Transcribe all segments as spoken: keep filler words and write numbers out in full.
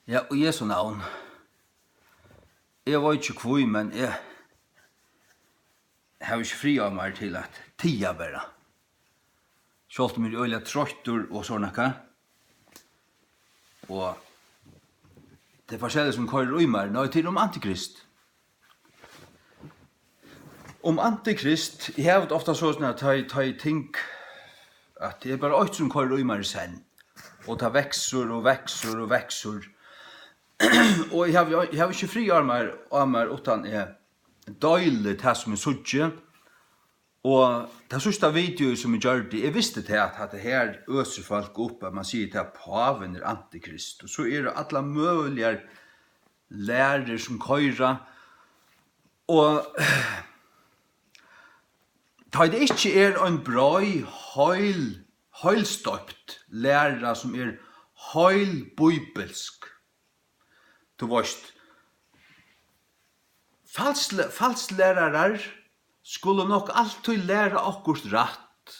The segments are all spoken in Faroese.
Ja, í Jesu navn. Eg veit ikki hví, men eg havi ikki frið á mær til at tiga bara. Sjálvt um eg eri øgiliga troyttur og so nakað. Og tað er forskelligt, sum koyrir í mær. Nei, tað er um antikrist. Um antikrist, eg havi tað ofta soleiðis, at tá ið, tá ið ting, at tað er bara eitt, sum koyrir í mær í senn, og tað veksur og veksur og veksur. Og eg havi, eg havi ikki frið á mær, á mær, uttan eg deili tað, sum eg síggi. Og tað síðsta video, sum eg gjørdi, eg visti tað, at hatta her øsir fólk upp, at mann sigur, at pávin er antikrist, og so eru allar møguligar lærur, sum koyra. Og tá ið tað ikki er ein breið, heil, heilstoypt læra, sum er heil bíbilsk, tú veist, falsle-, falslærarar skulu nokk altíð læra okkurt rætt,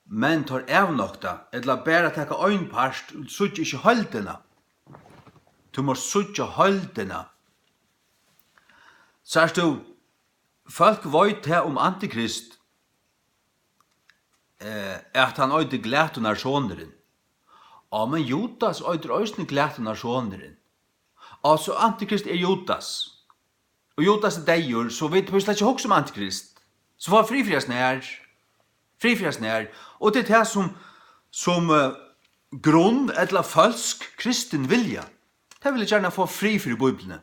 men teir avnokta, ella bara taka ein part, síggja ikki heildina. Tú mást síggja heildina. Sært tú, fólk veit tað um Antikrist, eh, at hann eitur Glatunarsonurin. Á, men Judas eitur eisini Glatunarsonurin. Á, so Antikrist er Judas. Og Judas er deyður, so vit behøva slett ikki hugsa um Antikrist. So fáa frið fyri hasum her. Frið fyri hasum her. Og tað er tað, sum, sum, eh, grunn ella følsk kristin vilja. Tey vilja gjarna fáa frið fyri Bíbliuni.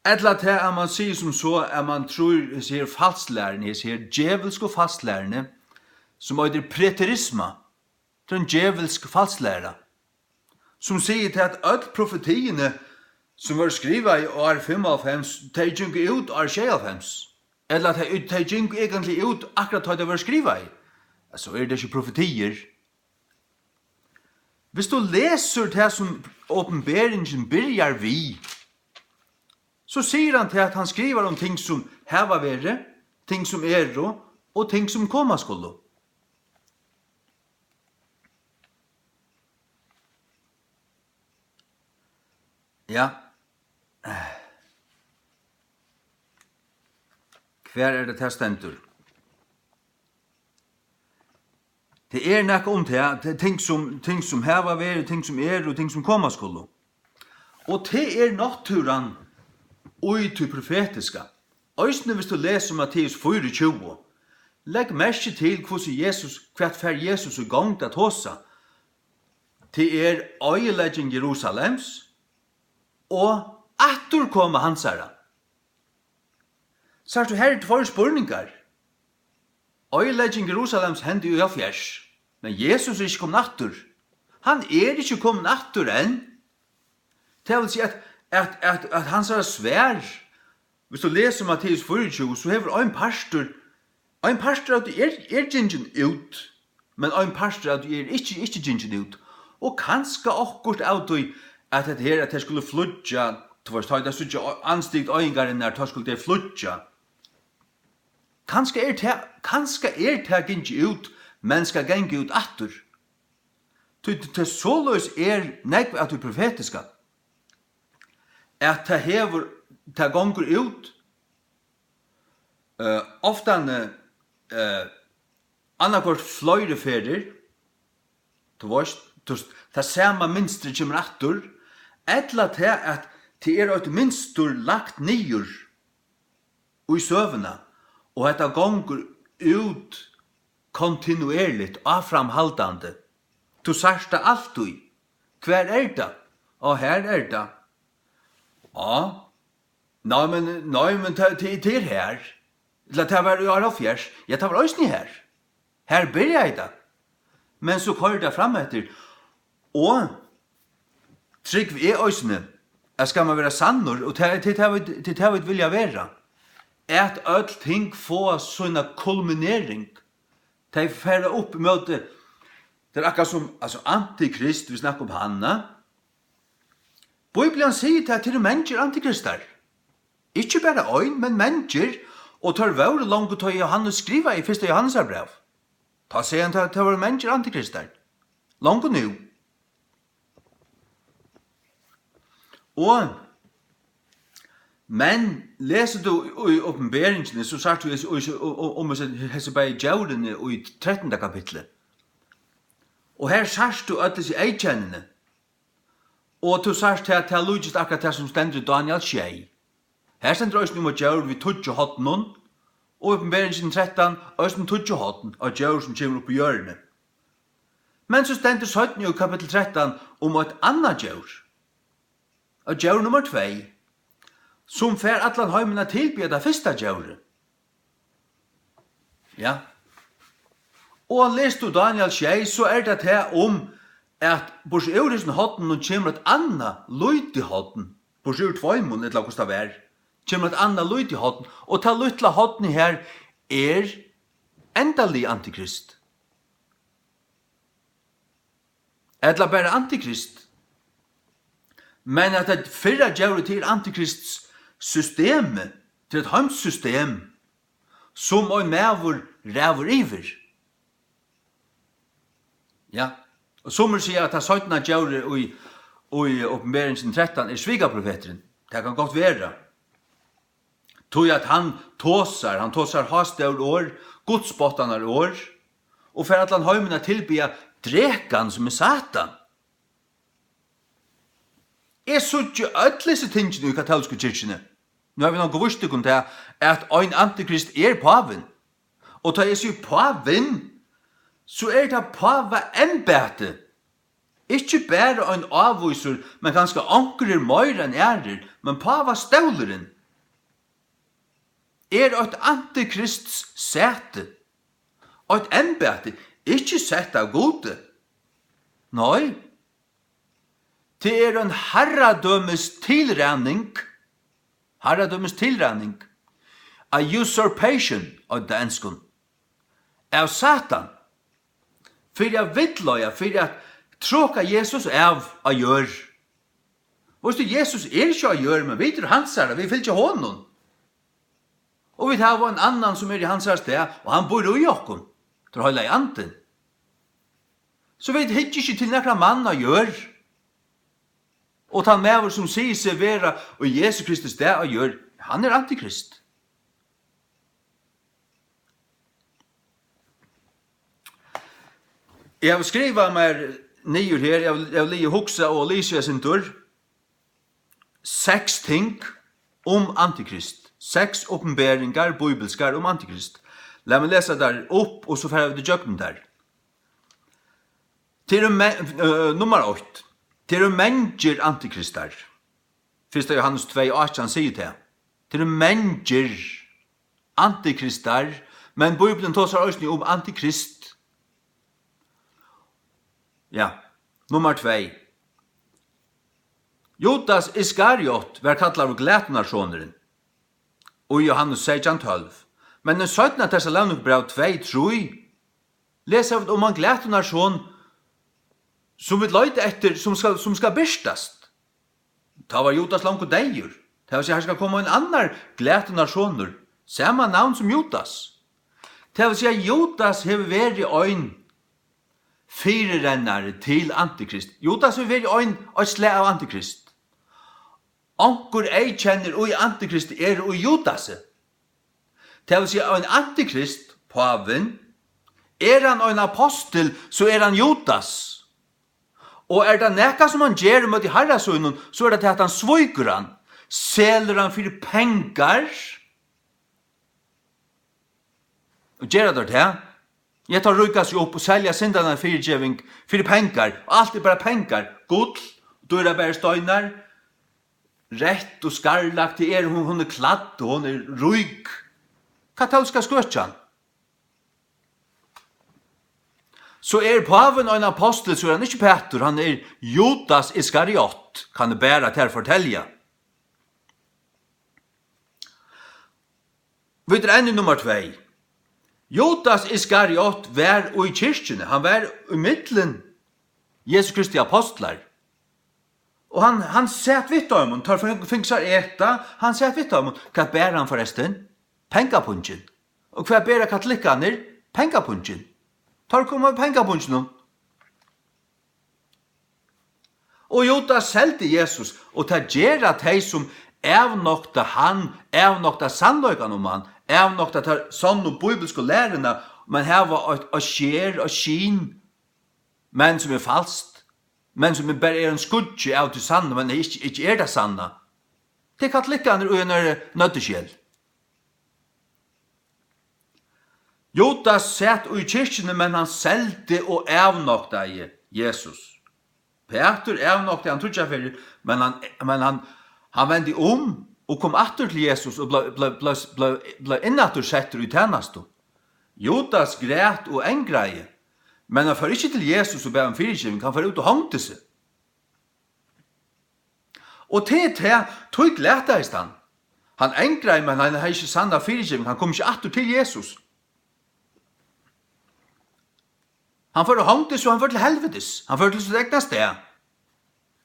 Ella tað, at mann sigur sum so, at mann trýr hesi her falslæruni, hesi her djevulsku falslæruni, sum eitur preterisma. Tað er ein djevulsk falslæra, sum sigur tað, at øll profetiini, sum vóru skrivaði ár fimmoghálvfems, tey gingu út ár sjeyoghálvfems. Ella tey, tey gingu eigentliga út akkurát tá tey vóru skrivaði. So eru tað ikki profetiir. Viss tú lesur tað, sum Opinberingin byrjar við, so sigur hann tað, at hann skrivar um ting, sum hava verið, ting, sum eru, og ting, sum koma skulu. Ja. Hvar er tað, tað stendur? Tað er nakað um tað, tað er ting, sum, ting, sum hava verið, ting, sum eru, og ting, sum koma skulu. Og tað er náttúran í tí profetiska. Eisini viss tú lesur Matteus fýraogtjúgu, legg merki til, hvussu Jesus, hvat fær Jesus í gongd at tosa. Tað er oyðilegging Jerusalems og afturkoma hansara. Sært tú, her eru tveir spurningar. Oyðilegging Jerusalems hendi í hálvfjerðs, men Jesus er ikki komin aftur. Hann er ikki komin aftur enn. Tað vil siga, at, at, at, at hansara svar, viss tú lesur Matteus fýraogtjúgu, so hevur ein partur, ein partur av tí er, er gingin út, men ein partur av tí er ikki, ikki gingin út. Og kanska okkurt av tí, at hetta her, at tey skulu flýggja, tú veist, tá ið tey síggja ansikt oyðingarinnar, tá skulu tey flýggja. Kanska er tað, kanska er tað gingið út, men skal ganga út aftur. Tí, tí, tí soleiðis er nógv av tí profetiska, at tað hevur, tað gongur út, eh, oftani, eh, annaðhvørt fleiri ferðir, tú veist, tú, tað sama mynstrið kemur aftur, ella tað, at tað er eitt mynstur lagt niður í søguna, og hetta gongur út kontinuerligt, áframhaldandi. Tú sært tað altíð. Hvar er tað? Á, har er tað. Á, nei, men, nei, men tað, tað, tað er har. Ella tað var í ár hálvfjerðs. Ja, tað var eisini har. Har byrjaði tað. Men so koyrir tað fram eftir. Og trúgvi eg eisini, at skal mann vera sannur, og tað, tað, tað, vit, tað, tað vit vilja vera, at øll ting fáa sína kulminering, tey fara upp ímóti, tað er akkurát sum, altso, antikrist, vit snakka um hann, eh? Bíblian sigur tað, at tað eru mangir antikristar. Ikki bara ein, men mangir, og teir vóru longu, tá Jóhannes skrivaði fyrsta Jóhannesarbræv. Tá segði hann, tað, tað vóru mangir antikristar. Longu nú. Og, men lesur tú í Opinberingini, so sært tú hesi, í, um, um hesi, hesi bæði djórini í trettanda kapitli. Og her sært tú øll hesi eyðkennini. Og tú sært her, tað líkist akkurát tað, sum stendur í Daniel sjey. Her stendur eisini um eitt djór við tíggju hornum, og Opinberingin trettan, eisini tíggju horn, eitt djór, sum kemur upp í jørðini. Men so stendur seinni í kapittul trettan um eitt annað djór. Eitt djór nummar tvey, sum fær allan heimin at tilbiðja tað fyrsta djórið. Ja. Og lesur tú Daniel sjey, so er tað tað um, at burtur úr hesum hornunum kemur eitt annað lítið horn, burtur úr tveimum, ella hvussu tað var, kemur eitt annað lítið horn, og tað lítla hornið her er endaligi antikrist. Ella bara antikrist. Men at tað fyrra djórið til antikrists system, til eitt heimssystem, sum ein maður ræður yvir. Ja, og summir siga, at tað seinna djórið í, í Opinberingin trettan er svikaprofeturin. Tað kann gott vera. Tí at hann tosar, hann tosar hástór orð, gudsspottarnar orð, og fær allan heimin at tilbiðja drekan, sum er Satan. Eg síggi øll hesi tingini í katólsku kirkjuni. Nú havi eg nokk víst tykkum tað, at ein antikrist er pávin. Og tá eg sigi pávin, so er tað pávaembætið. Ikki bara ein ávísur, men kanska onkur er meira enn aðrir, men pávastólurin er eitt antikrists sæti, eitt embæti, ikki sett av Gudi. Nei, tað er ein harradømis tilræning, harradømis tilræning, a usurpation á enskum, av Satan, fyri at villleiða, fyri at troka Jesus av á jørð. Veitst tú, Jesus er ikki á jørð, men vit eru hansara, vit fylgja honum. Og vit hava ein annan, sum er í hansara stað, og hann býr í okkum. Tað er Heilagi Andin. So vit hyggja ikki til nakran mann á jørð. Og tann maður, sum sigur seg vera í Jesu Kristi stað á jørð, hann er antikrist. Eg havi skrivað mær niður her, eg havi, eg havi ligið og hugsað og lisið eitt sindur. Seks ting um antikrist. Seks opinberingar, bíbilskar, um antikrist. Lat meg lesa tær upp, og so fara vit ígjøgnum tær. Tað eru me-, øh, nummar eitt. Tað eru mangir antikristar. Fyrsta Jóhannes tvey átjan sigur tað. Tað eru mangir antikristar, men Bíblian tosar eisini um antikrist. Ja, nummar tvey. Judas Iskariot var kallaður glætunarsonurin í Jóhannes seytjan tólv. Men í seinna Tessalonikabræv tvey trý lesa vit um ein glætunarson, sum vit leita eftir, sum skal, sum skal birtast. Tá var Judas longu deyður. Tað vil siga, har skal koma ein annar glætunarsonur, sama navn sum Judas. Tað vil siga, Judas hevur verið ein fyrirennari til antikrist. Judas hevur verið ein, eitt slag av antikrist. Onkur eyðkennir í antikristi eru í Judasi. Tað vil siga, ein antikrist, pávin, er hann ein apostul, so er hann Judas. Og er tað nakað, sum hann ger ímóti harra sínum, so er tað tað, at hann svíkur hann, selur hann fyri pengar. Og gera teir tað? Ja, teir ríka seg upp og selja syndarnar fyrigeving fyri pengar. Og alt er bara pengar. Gull, dýrabærir steinar, reytt og skarlat, tað er, hon, hon er klædd og hon er rík. Katólska skøkjan. So er pávin ein apostul, so er hann ikki Pætur, hann er Judas Iskariot, kann eg bara tær fortelja. Vit eru enn í nummar tvey. Judas Iskariot var í kirkjuni, hann var í millum Jesu Kristi apostlar. Og hann, hann sat við teimum, teir fingu, fingu sær eta, hann sat við teimum. Hvat bar hann forrestin? Pengapungin. Og hvat bera katolikkarnir? Pengapungin. Teir koma við pengapunginum. Og Judas seldi Jesus, og tað gera tey, sum avnokta hann, avnokta sannleikan um hann, avnokta ta sonnu bíbilsku læruna, men hava eitt, eitt sker, eitt skin, men sum er falskt, men sum er bara er ein skuggi av tí sanna, men ikki, ikki er tað sanna. Tað er katolikkarnir í einari nøddiskel. Judas sat í kirkjuni, men hann seldi og avnoktaði Jesus. Pætur avnoktaði hann tríggjar ferðir, men hann, men hann, hann vendi um og kom aftur til Jesus og bleiv, bleiv, bleiv, bleiv, bleiv innaftur settur í tænastu. Judas græt og angraði, men hann fór ikki til Jesus og bað um fyrigeving, hann fór út og hongdi seg. Og tað er tað, tí glataðist hann. Hann angraði, men hann hevði ikki sanna fyrigeving, hann kom ikki aftur til Jesus. Hann fór og hongdi seg, hann fór til helvitis, hann fór til sítt egna stað.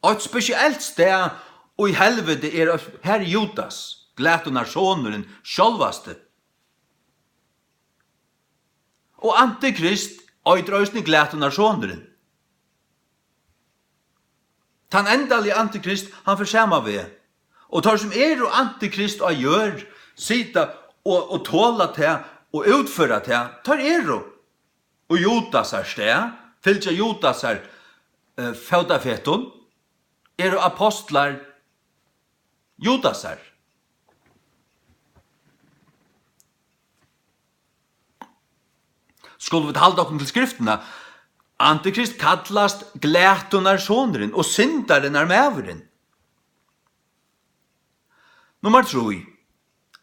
Eitt spesielt stað í helviti er, har er Judas, glatunar sonurin sjálvasti. Og antikrist eitur eisini glatunar sonurin. Tann endaligi antikrist, hann fer sama veg. Og teir, sum eru antikrist á jørð, sita og, og tola tað og útføra tað, teir eru í Judasar stað, fylgja Judasar, eh, fótafetum, eru apostlar Judasar. Skulu vit halda okkum til skriftina? Antikrist kallast glatunar sonurin og syndarinnar maðurin. Nummar trý.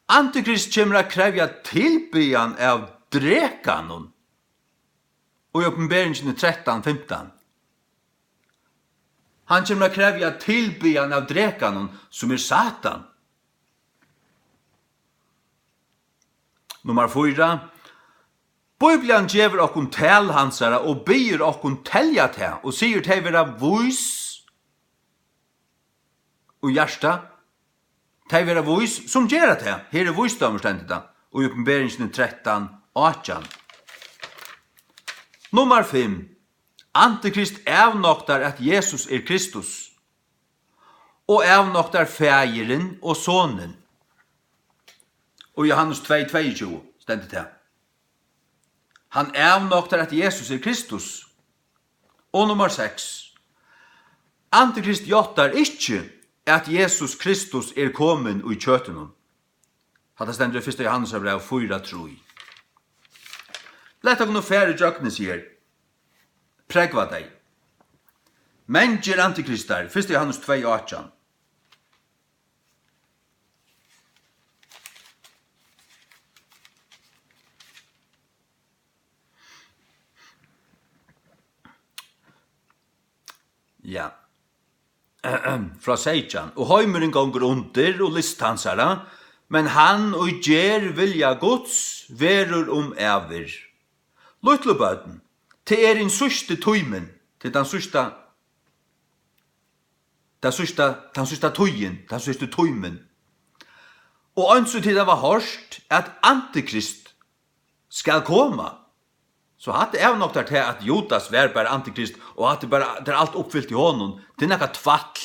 Antikrist kemur at krevja tilbiðan av drekanum. Og í Opinberingini trettan fimtan. Hann kemur at krevja tilbiðan av drekanum, sum er Satan. Nummar fýra. Bíblian gevur okkum tal hansara og biður okkum telja tað og sigur tey vera vís í hjarta. Tey vera vís, sum gera tað. Her er vísdómur, stendur tað í Opinberingini trettan átjan. Nummar fimm. Antikrist avnoktar, at Jesus er Kristus, og avnoktar Faðirin og Sonin. Og Johannes tvey tveyogtjúgu stendur tað. Hann avnoktar, at Jesus er Kristus. Og nummar seks. Antikrist játtar ikki, at Jesus Kristus er komin í kjøtinum. Hatta stendur í fyrsta Johannesarbræv fýra trý. Lat okkum nú fara ígjøgnum hesi her. Prógva tey. Mangir antikristar, fyrsta Johannes tvey átjan. Ja. Frá seytjan. Og heimurin gongur undir, og list hansara, men hann, ið ger vilja Guds, verður um ævir. Lítlu børn, tað er hin síðsti tímin, tað er tann síðsta, tað síðsta, tann síðsta tíðin, tann síðsti tímin. Og eins og tit hava hoyrt, at antikrist skal koma. So hatta avnoktar tað, at Judas var bara antikrist, og hatta er bara, tað er alt uppfylt í honum. Tað er nakað tvætl.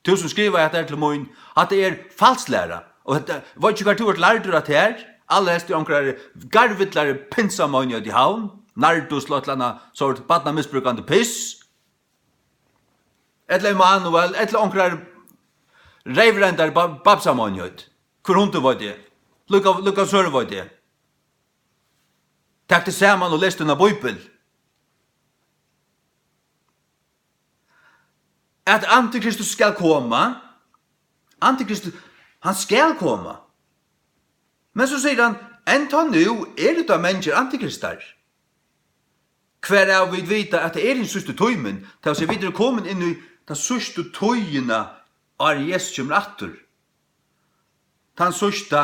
Tú sum skrivar hetta her til mín, hatta er falsklæra. Og hetta, veit ikki hvar tú ert lærdur at her, allarhelst í onkrari garvillari pinsameinigheit í Havn, Nardus, ella eitt ella annað, so er barnamisbrúkandi piss. Ella Emanuel, ella onkrari reyvrendari ba-, babsameinigheit. Hvør hundur veit eg? Lukka, lukka søru veit eg. Tak teg saman og les tína bíbel. At antikristus skal koma. Antikristus, hann skal koma. Men so sigur hann, enntá nú eru tað mangir antikristar. Hvarav vit vita, at tað er hin síðsti tímin, tað vil siga, vit eru komin inn í ta síðstu tíðina, áðrenn Jesus kemur aftur. Tann síðsta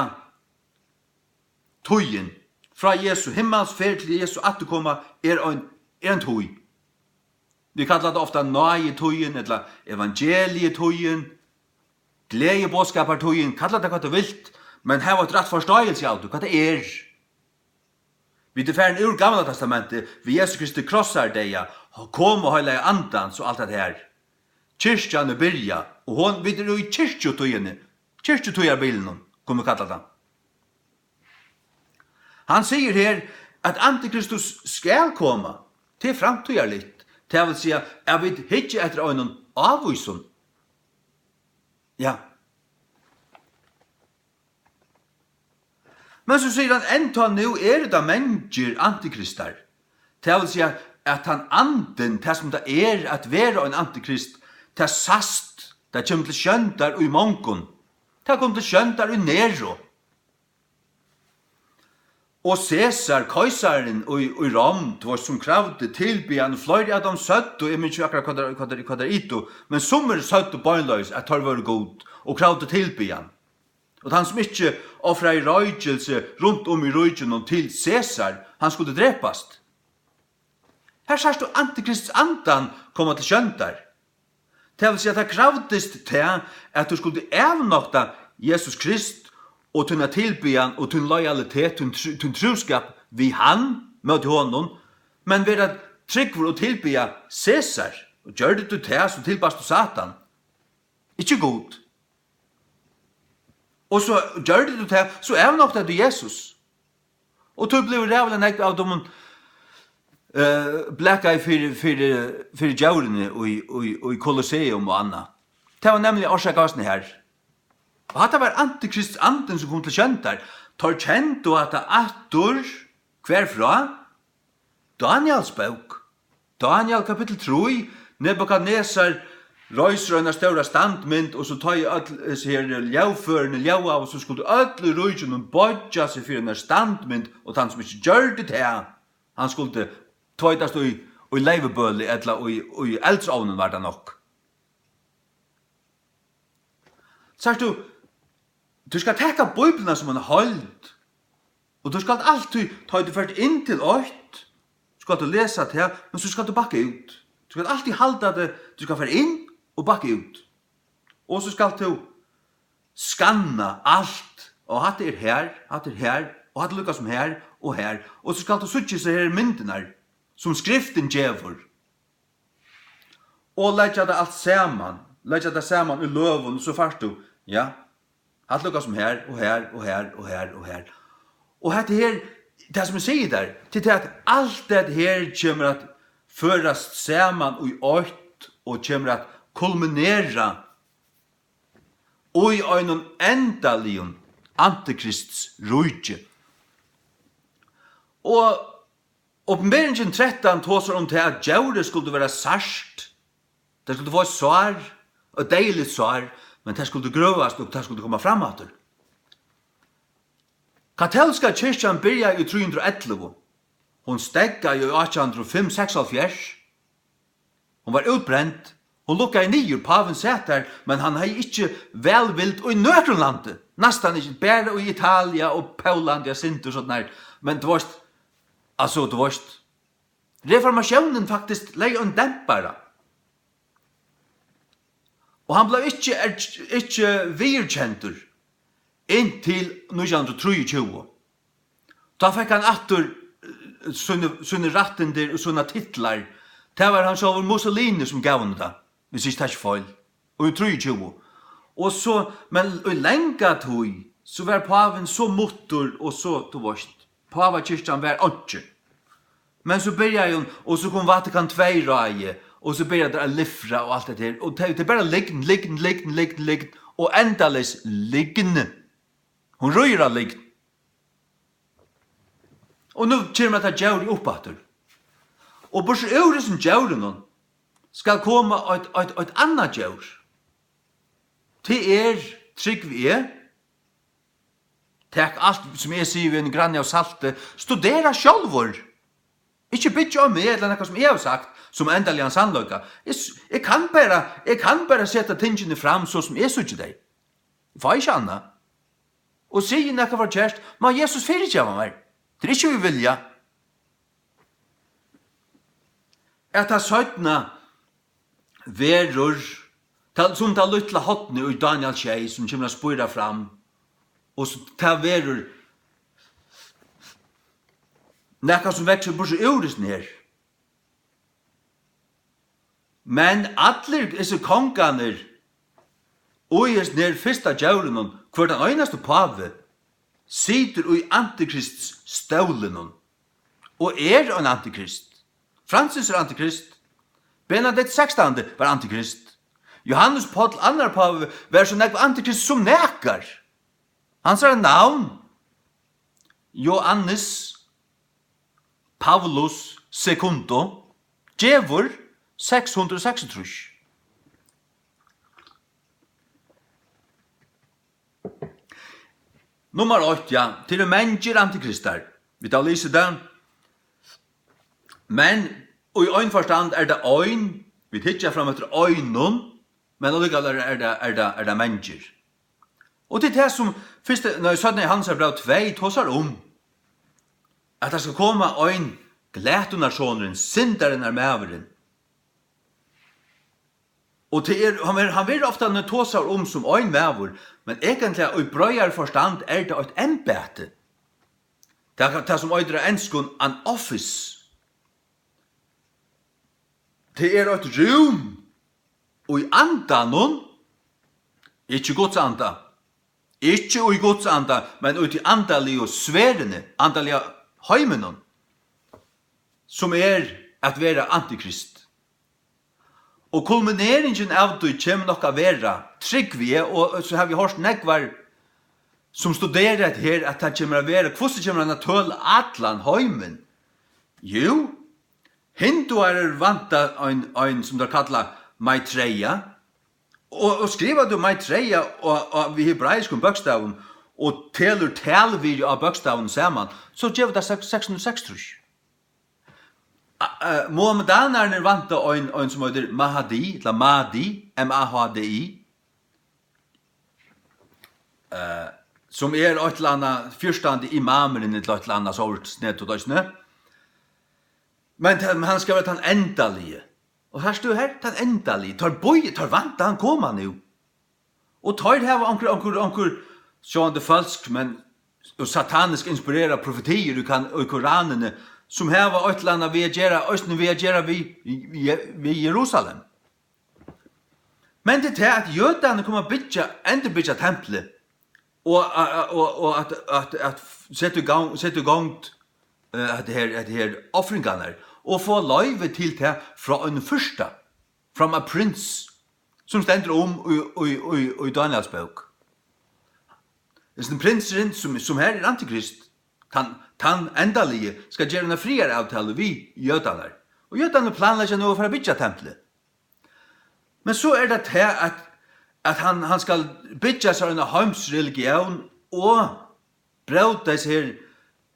tíðin, frá Jesu himmalsferð til Jesu afturkoma, er ein, er ein tíð. Vit kalla tað ofta náðitíðin ella evangelietíðin, gleðiboðskapartíðin, kalla tað hvat tú vilt, men hav eitt rætt forstáilsi av tí, hvat tað er. Vit eru farin úr Gamla Testamenti við Jesu Kristi krossardeyða, komu Heilaga Andans og alt tað her. kirkjan er byrjað, og hon, vit eru í kirkjutíðini, kirkjutíðarbilinum, kunnu vit kalla tað. Hann sigur her, at Antikristus skal koma. Tað er framtíðarligt. Tað vil siga, at vit hyggja eftir einum ávísum. Ja. Men so sigur hann, enntá nú eru tað mangir antikristar. Tað vil siga, at tann andin, tað sum tað er at vera ein antikrist, tað sæst, tað kemur til sjóndar í mongum. Tað kom til sjóndar í Nero. Og Cæsar, keisarin í, í Rom, tú veist, sum kravdi tilbiðan, fleiri av teimum søgdu, eg minnist ikki akkurát, hvat teir, hvat teir, hvat teir itu, men summir søgdu beinleiðis, at teir vóru Gud, og kravdu tilbiðan. Og tann sum ikki ofraði roykilsi runt um í ríkinum til Cæsar, hann skuldi drepast. Her sært tú antikrists andan koma til sjóndar. Tað vil siga, tað kravdist tað, at tú skuldi avnokta Jesus Krist og tína tilbiðan og tín lojalitet, tín tr-, tín trúskap við hann, móti honum, men vera trúgvur og tilbiðja Cæsar. Og gjørdi tú tað, so tilbaðst tú Satan, ikki Gud. Og so gjørdi tú tað, so avnoktaði tú Jesus. Og tú blívur ræðuliga nógv av teimum, eh, blakaði fyri, fyri, fyri djóruni í, í, í Colosseum og annað. Tað var nemliga orsakað av hesum her. Og hatta var antikrists andin, sum kom til sjóndar. Teir kendu hatta aftur, hvar frá? Daniels bók. Daniel kapittul trý, Nebukadnesar reisir eina stóra standmynd, og so tá ið øll hesi her ljóðførini ljóðaðu, so skuldu øll í ríkinum boyggja seg fyri eina standmynd, og tann sum ikki gjørdi tað, hann skuldi tveitast í, í leyvubøli ella í, í eldsovnin, var tað nokk. Sært tú, tú skalt taka Bíbliuna sum eina heild, og tú skalt altíð, tá ið tú fert inn til eitt, skalt tú lesa tað, men so skalt tú bakka út. Tú skalt altíð halda teg, tú skalt fara inn og bakka út. Og so skalt tú skanna alt, og hatta er her, hatta er her, og hatta er líka sum her, og her. Og so skalt tú síggja hesar her myndirnar, sum Skriftin gevur. Og leggja tað alt saman, leggja tað saman í løgum, so fært tú, ja, hatta líka sum her, og her, og her, og her, og her. Og hetta her, tað sum eg sigi tær, til tað at alt tað her kemur at førast saman í eitt, og kemur at kulminera í einum endaligum antikrists ríki. Og Opinberingin trettan tosar um tað, at djórið skuldi vera sært. Tað skuldi fáa eitt sár, eitt deyðiligt sár, men tað skuldi grøvast og tað skuldi koma fram aftur. Katólska kirkjan byrjaði í trý hundrað og ellivu. Hon steðgaði í átjan hundrað og fimm, seksoghálvfjerðs. Hon var útbrend. Hon lukkaði niður. Pávin sat har, men hann hevði ikki vælvild í nøkrum landi. Næstan ikki, bara í Italia og Póllandi, ja, sindur sånn her. Men tú veist, altso, tú veist, reformatiónin faktiskt legði ein dempara. Og hann bleiv ikki erk-, ikki viðurkendur inntil nítjan hundrað og trýogtjúgu. Tá fekk hann aftur, eh, síni, síni rættindi og sínar titlar. Tað var hann sjálvur Mussolini, sum gav honum tað, viss ikki taki feil. Og í trýogtjúgu. Og so, men í langa tíð, so var pávin so muttur og so, tú veist, pávakirkjan var einki. Men so byrjaði hon, og so kom Vatikan tvey ráðið, og so byrjaði tað at lifra og alt hetta her. Og tað, tað er bara lygn, lygn, lygn, lygn, lygn, og endaleys lygn. Hon ríður á lygn. Og nú kemur hetta djórið upp aftur. Og burtur úr hesum djórinum skal koma eitt, eitt, eitt annað djór. Tað er, trúgvi eg, tak alt sum eg sigi við einum granni av salti, studera sjálvur. Ikki byggja á meg ella nakað sum eg havi sagt sum endaligan sannleika. Eg s-, eg kann bara, eg kann bara seta tingini fram so sum eg síggi tey. Eg fái ikki annað. Og sigi eg nakað forkert, má Jesus fyrigeva mær. Tað er ikki við vilja. At tað seinna verður, tað, sum tað lítla hornið í Daniel sjey, sum kemur at spíra fram, og so tað verður nakað, sum veksur burtur úr hesum her. Men allir hesir kongarnir og hesin her fyrsta djevlinum, hvør tann einasti pávi, situr í antikrists stólinum og er ein antikrist. Francis er antikrist. Benedikt sekstandi var antikrist. Johannes Páll annar pávi var so nógv antikrist sum nakar. Hansara navn, Johannes Paulus Secundo, gevur seks hundrað og seksogtrýss. Nummar eitt, ja, tað eru mangir antikristar. Vit hava lisið tað. Men í ein forstand er tað ein, vit hyggja fram eftir einum, men allíkavæl er, er tað, er tað, er tað mangir. Og tað er tað, sum fyrsti, nei, seinna Jóhannesar bræv tvey tosar um, at tað skal koma ein glatunarsonurin, syndarinnar maðurin. Og tað er, hann verður, hann verður ofta nú tosaður um sum ein maður, men eigentliga í breiðari forstand er tað eitt embæti. Tað, tað sum eitur á enskum an office. Tað er eitt rúm í andanum, ikki Guds anda, ikki í Guds anda, men í tí andaligu sferuni, andaliga heiminum, sum er at vera antikrist. Og kulmineringin av tí kemur nokk at vera, trúgvi eg, og so havi eg hoyrt nógvar, sum studera hetta her, at tað kemur at vera, hvussu kemur hann at tøla allan heimin? Jú, hinduarar vænta ein, ein, sum teir kalla Maitreya, og, og skrivar tú Maitreya og, og við hebraiskum bókstavum og telur talvirði á bókstavum saman, so gevur tað seks, seks hundrað og seksogtrýss. A-, eh, muhammedanarnir vænta ein, ein sum eitur Mahdi, ella Mahdi, M A H D I, eh, sum er eitt ella annað fjúrtandi imamurin, ella eitt ella annað sort snedigt eisini. Men ta-, men hann skal vera tann endaligi. Og her stóð her, tann endaligi. Teir bíða, teir vænta, hann koma nú. Og teir hava onkur, onkur, onkur, sjálvandi følsk, men og satanisk inspirerað profetiir í kan-, í Koranini, sum hava eitt ella annað við at gera, eisini við at gera við, við, við Jerusalem. Men tað er tað, at jødarnir koma at byggja, endurbyggja templið, og, og, og at, at, at seta í gang, seta í gongd, eh, at her, at her ofringarnar, og fáa loyvi til tað frá einum fyrsta, from a prince, sum stendur um í, í, í, í Dánjals bók. Hesin prinsurin, sum, sum her er antikrist, tann, tann endaligi, skal gera eina friðaravtalu við jødarnar. Og jødarnir planleggja nú at fara at byggja templið. Men so er tað tað, at, at hann, hann skal byggja sær eina heimsreligión og bróta hesa her,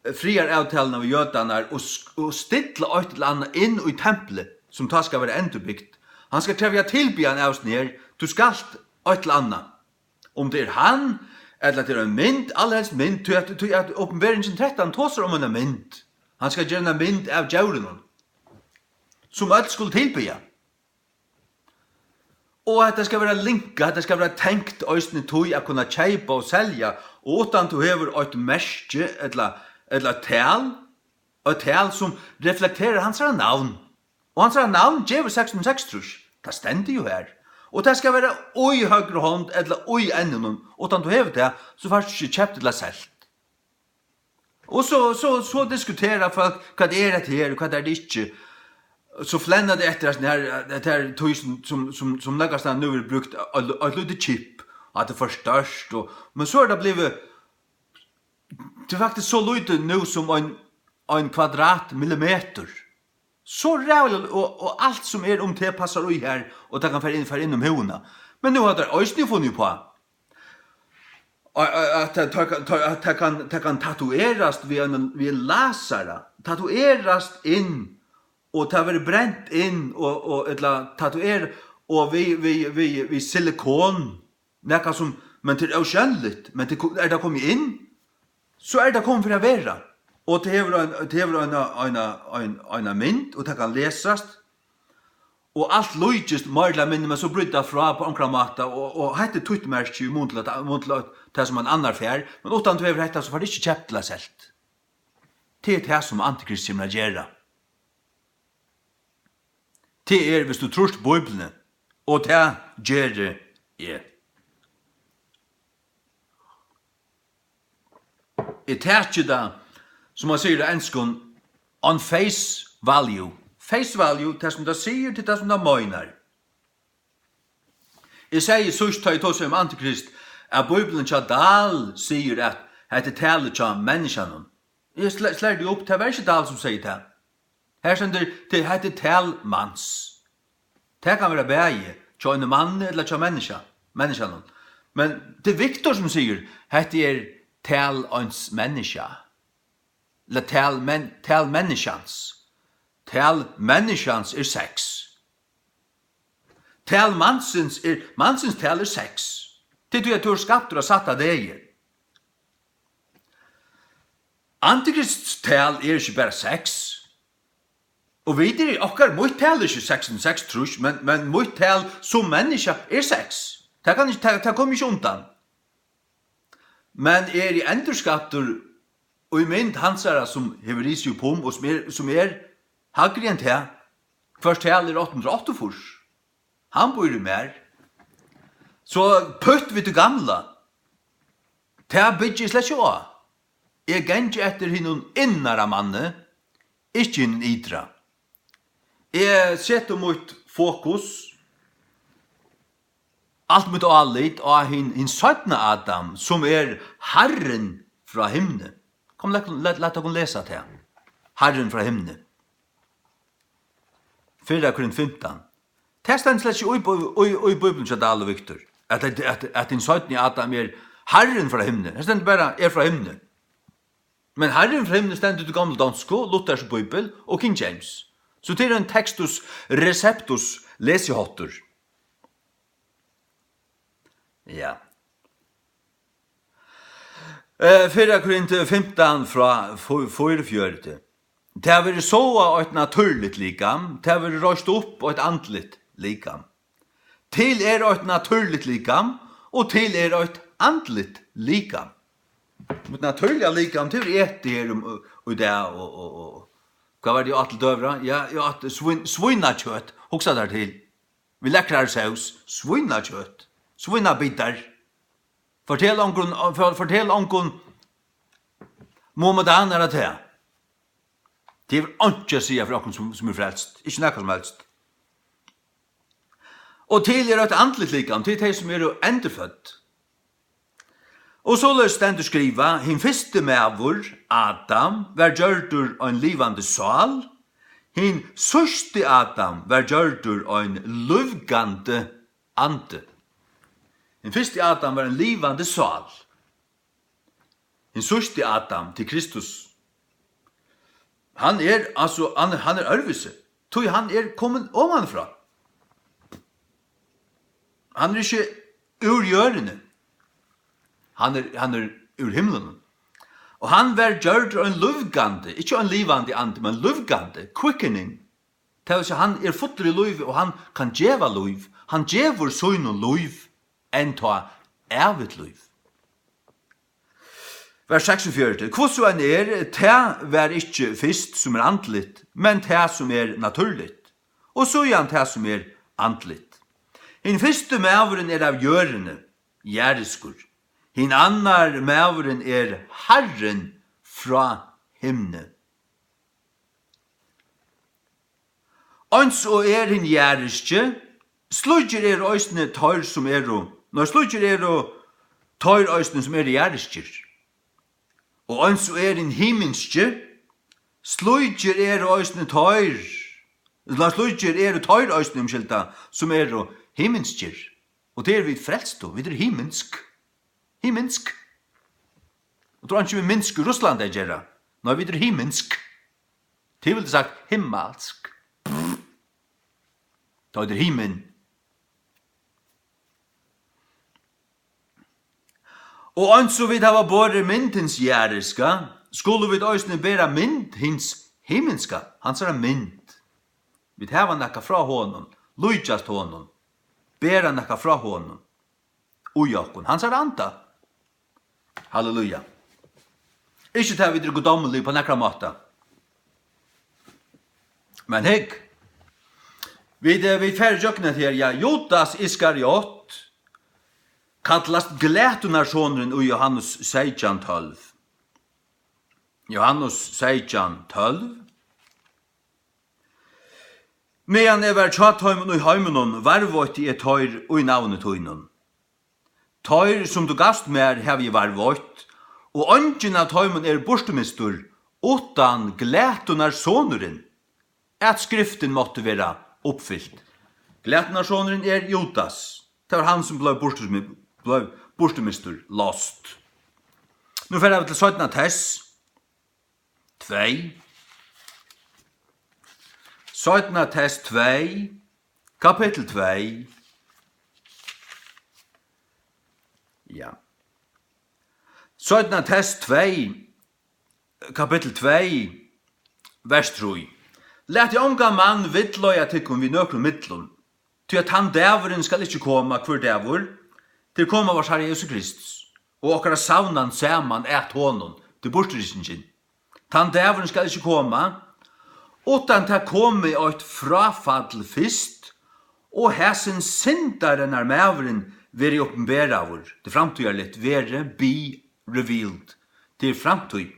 eh, friðaravtaluna við jødarnar og sk-, og stilla eitt ella annað inn í templið, sum tá skal vera endurbygt. Hann skal krevja tilbiðan av sær, tú skalt eitt ella annað. Um tað er hann, ella tað er ein mynd, allarhelst mynd, tí at, tí at Opinberingin trettan tosar um eina mynd. Hann skal gera eina mynd av djevlinum, sum øll skulu tilbiðja. Og hetta skal vera linkað, hetta skal vera tengt eisini tí at kunna keypa og selja, og uttan tú hevur eitt merki ella, ella eitt tal, eitt tal sum reflekterar hansara navn. Og hansara navn gevur seks hundrað og seksogtrýss. Tað stendur jú har. Og tað skal vera í høgru hond ella í enninum, uttan tú hevur tað, so fært tú ikki keypt ella selt. Og so, so, so diskutera fólk, hvat er hetta her, og hvat er tað ikki. So flenna tey eftir at her, at her, tí sum, sum, sum, sum nakað nú verður brúkt, eitt, eitt lítið chip, og at tað er for stórt, og, men so er tað blivið, tað er faktiskt so lítið nú sum ein, ein kvadratmillimetur. So ræðuliga, og, og alt sum er um teg passar í har, og tað kann fara inn, fara inn um húðina. Men nú hava teir eisini funnið uppá, at, at, at, at, at tað kann, tað kann tatoverast við einum, við lasara. Tatoverast inn, og tað verður brent inn, og, og, ella tatover-, og við, við, við, við silikon, nakað sum, men tað er ósjónligt, men tað ko-, er tað komið inn, so er tað komið fyri at vera. Og tað hevur ein, tað hevur eina, eina, ein, eina mynd, og tað kann lesast, og alt líkist meira ella minni, men so brýtur tað frá á onkran máta, og, og hetta er títt merki í mun til at, mun til at, tað sum ein annar fær, men uttan tú hevur hetta, so fært tú ikki keypt ella selt. Tað er tað, sum antikrist kemur at gera. Tað er, viss tú trýrt Bíbliuni, og tað geri eg. Eg taki tað, sum man sigur á enskum, on face value. Face value, tað sum tað sigur, til tað sum tað meinar. Eg segði síðst, tá eg tosaði um antikrist, at Bíblian hjá Dahl sigur, at hetta er talið hjá menniskjanum. Eg sle-, slær tað upp, tað var ikki Dahl, sum segði tað. Her stendur, tað, hetta er tal mans. Tað kann vera bæði hjá einum manni ella hjá menniskja, menniskjanum. Men tað er Viktor, sum sigur, hetta er tal eins menniskja. Ella tal men-, tal menniskjans. Tal menniskjans er seks. Tal mansins er, mansins tal er seks. Tað er tí, at tú ert skaptur á sætta degi. Antikrists tal er ikki bara seks. Og vit eru, okkara, mítt tal er ikki seks hundruð og seksogtrýss, men, men mítt tal sum menniskja er seks. Tað kann ikki, tað, tað kom ikki undan. Men eg eri endurskaptur í mynd hansara, sum hevur risið upp um, og sum er, sum er hægri enn tað. Hvørs tal er átta hundrað og áttaogfýrs. Hann býr í mær. So pútt við tí gamla. Tað byggi eg slett ikki á. Eg gangi eftir hinum innara manni, ikki hinum ytra. Eg seti mítt fokus, alt mítt álit á hin, hin seinna Adam, sum er Harrin frá himni. Kom, lat, lat, lat okkum lesa tað. Harrin frá himni. Fyrra Korint fimtan. Tað stendur slett ikki í Bí-, í, í Bíbliuni hjá Dahl og Viktor, at, at, at, at hin seinni Adam er Harrin frá himni. Tað stendur bara, er frá himni. Men Harrin frá himni stendur í tí gomlu donsku, Luthers Bíbel og King James. So tað er ein textus receptus lesiháttur. Ja. Eh, fyrra Korint fimtan frá fý-, fýraogfjøruti. Tað verður sáað eitt natúrligt likam, tað verður reist upp eitt andligt likam. Til er eitt natúrligt likam, og til er eitt andligt likam. Mítt natúrliga likam, tað er etið her um, í dag, og, og, og, hvat var tað, eg át til døgurða? Ja, eg át svín-, svínakjøt, hugsa tær til. Við lekrari sós, svínakjøt, svínabitar. Fortel ongum, for-, fortel ongum muhammedanarar tað. Tað hevur einki at siga fyri okkum, sum, sum eru frelst. Ikki nakað sum helst. Og til er eitt andligt likam, til tey, sum eru endurfødd. Og soleiðis stendur skrivað: Hin fyrsti maður, Adam, var gjørdur ein livandi sál, hin síðsti Adam var gjørdur ein lívgandi andi. Hin fyrsti Adam var ein livandi sál. Hin síðsti Adam, til Kristus, hann er, altso, hann, hann er øðrvísi, tí hann er komin omanfrá. Hann er ikki úr jørðini. Hann er, hann er úr himlunum. Og hann var gjørdur ein lívgandi, ikki ein livandi andi, men lívgandi, quickening. Tað vil siga, hann er fullur í lívi, og hann kann geva lív. Hann gevur sínum lív, enntá ævigt lív. Vers seksogfjøruti: Hvussu enn er, tað var ikki fyrst, sum er andligt, men tað, sum er natúrligt, og síðan tað, sum er andligt. Hin fyrsti maðurin er av jørðini, jarðiskur. Hin annar maðurin er Harrin frá himni. Eins og er hin jarðiski, slíkir eru eisini teir, sum eru, nei, slíkir eru teir eisini, sum eru jarðiskir. Og eins og er hin himinski, slíkir eru eisini teir, nei, slíkir eru teir eisini, umskylda, sum eru himinskir. Og tað eru vit frelstu, vit eru himinsk. Himinsk. Og tað er einki við Minsk í Russlandi at gera. Nei, vit eru himinsk. Tað vildi sagt himmalsk. Tað er himin. Og eins og vit hava borið mynd hins jarðiska, skulu vit eisini bera mynd hins himinska, hansara mynd. Vit hava nakað frá honum, líkjast honum, bera nakað frá honum. Í okkum, hansara anda. Halleluja. Ikki tað, vit eru guddómlig á nakran máta. Men hygg, Vit, eh, vit fara ígjøgnum hetta her, ja, Judas Iskariot kallast glætunarsonurin í Johannes seytjan tólv. Johannes seytjan tólv. Meðan eg var hjá teimum í heiminum, varðveitti eg teir í navni tínum. Teir, sum tú gavst mær, havi eg varðveitt, og eingin av teimum er burturmistur, uttan glætunarsonurin, at skriftin mátti vera uppfylt. Glætunarsonurin er Judas. Tað var hann, sum bleiv burturmi-, bleiv burturmistur, lost. Nú fara vit til seinna Tess tvey. Seinna Tess tvey, kapittul tvey. Ja. Seinna Tess tvey, kapittul tvey, vers trý. Latið ongan mann villleiða tykkum við nøkrum millum, tí at tann dagurin skal ikki koma, hvør dagur, til koma vars Harra Jesu Krists, og okkara savnan saman at honum, til burturrýstingin. Tann dagurin skal ikki koma, uttan tað komi eitt fráfall fyrst, og hasin syndarinnar maðurin verði opinberaður, tað er framtíðarligt, verði, be revealed, tað er framtíð.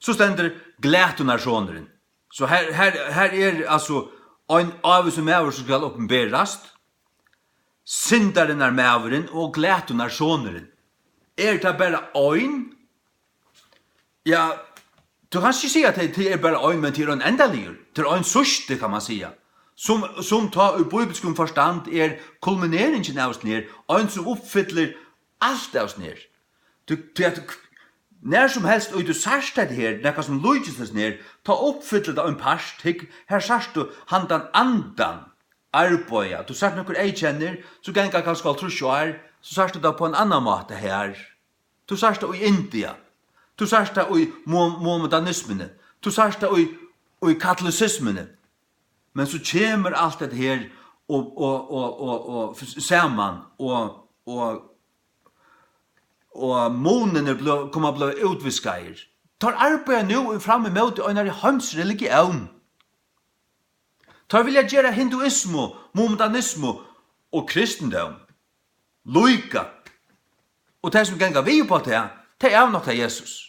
So stendur glætunarsonurin. So her, her, her er altso ein ávísur maður, sum skal opinberast, syndarinnar maðurin og glætunarsonurin. Er tað bara ein? Ja, tú kanst ikki siga, at tað, tað er bara ein, men tað er ein endaligur. Tað er ein síðsti, kann man siga. Sum, sum tá í bíbilskum forstand er kulmineringin av hesum her, ein sum uppfyllir alt av hesum her. Tú, tú, at tú, nær sum helst, og tú sært hetta her, nakað sum líkist hesum her, tá uppfyllir tað ein part, hygg, her sært tú handan andan arbeiða. Tú sært nøkur eyðkennir, so ganga kanska hálvtrýss ár, so sært tú tað á ein annan máta her. Tú sært tað í India. Tú sært tað í mu-, muhammedanismuni. Tú sært tað í, í katolisismuni. Men so kemur alt hetta her og, og, og, og, og f-, saman og, og, og muninir blø-, koma at blíva útviskaðir. Teir arbeiða nú fram ímóti einari heimsreligión. Teir vilja gera hinduismu, muhammedanismu og kristindóm líka. Og tey, sum ganga við upp á tað, tey avnokta Jesus.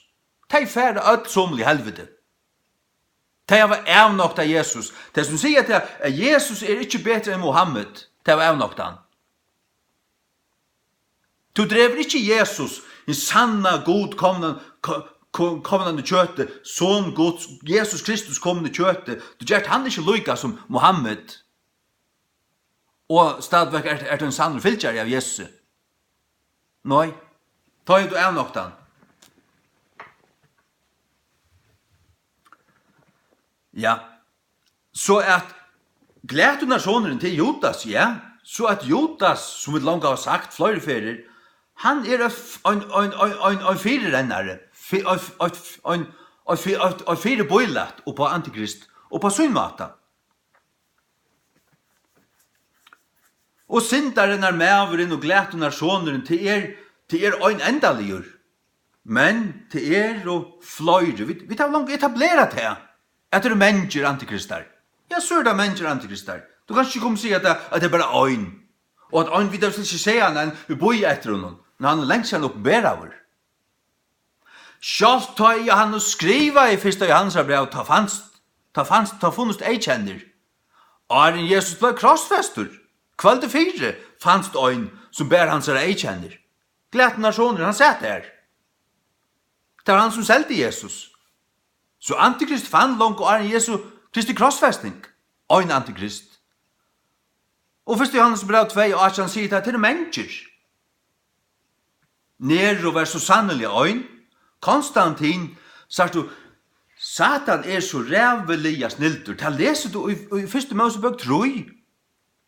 Tey fara øll somul í helviti. Tey hava avnoktað Jesus. Tey, sum siga tað, at Jesus er ikki betri enn Muhammed, tey hava avnoktað hann. Tú dregur ikki Jesus, hin sanna Gud, komnan, ko-, ko-, komnan í kjøti, Son Guds, Jesus Kristus komin í kjøti. Tú gert hann ikki líka sum Muhammed. Og stadigvæk ert, ert tú ein sannur fylgjari av Jesusi. Nei, tá hevur tú avnoktað hann. Ja. So at glætunarsonurin til Judas, ja. So at Judas, sum vit longu hava sagt fleiri ferðir, hann er ein f-, ein, ein, ein, ein, ein fyrirennari, fy-, ein f-, ein f-, ein, ein fy-, ein, ein fyribílæt upp á antikrist, upp á sín máta. Og syndarinnar maðurin og glætunarsonurin, tað er, tað er ein endaligur. Men tað eru fleiri. Vit, vit hava longu etablerað tað, at tað eru mangir antikristar. Ja, so eru tað mangir antikristar. Tú kanst ikki koma og siga, at tað, at tað er bara ein. Og at ein, vit hava slett ikki sæð hann enn, vit bíða eftir honum. Men hann er langt síðan opinberaður. Sjálvt tá ið Johannes skrivaði fyrsta Johannesarbræv, tá fanst, tá fanst, tá funnust eyðkennir. Áðrenn Jesus bleiv krossfestur, kvøldið fyri, fanst ein, sum bar hansara eyðkennir. Glætunarsonurin, hann sat har. Tað var hann, sum seldi Jesus. So antikrist fann longu áðrenn Jesu Kristi krossfesting ein antikrist. Og fyrsta Johannesarbræv tvey og átjan sigur tað, at tað eru mangir. Nero var so sanniliga ein. Konstantin, sært tú, Satan er so ræðuliga snildur. Tað lesur tú í, í fyrstu Mósebók trý,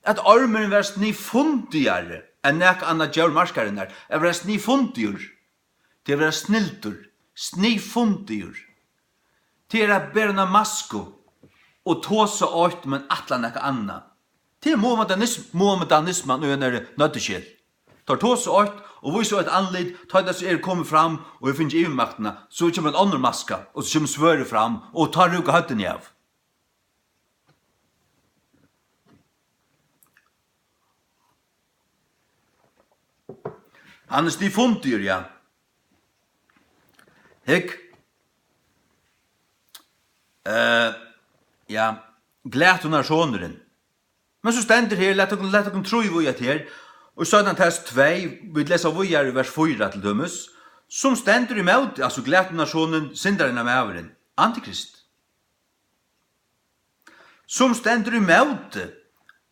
at ormurin var sniðfundigari enn nakað annað djór markarinnar. At vera sniðfundigur, tað er at vera snildur, sniðfundigur. Tað er at bera eina masku og tosa eitt, men ætla nakað annað. Tað er muhammedanism-, muhammedanisman í einari nøddiskel. Teir tosa eitt og vísa eitt andlit, tá ið teir eru komnir fram og hava fingið yvirmaktina, so kemur ein onnur maska, og so kemur svørðið fram, og tá rúka høvdini av. Hann er stifundigur, ja. Hygg. Eh, ja. Glatunarsonurin. Men so stendur her, lat okkum, lat okkum trúgva í at her, og Satan tess tvey, vit lesa víðari í vers fýra til dømis, sum stendur ímóti, altso glatunarsonurin, syndarinnar maðurin, Antikrist. Sum stendur ímóti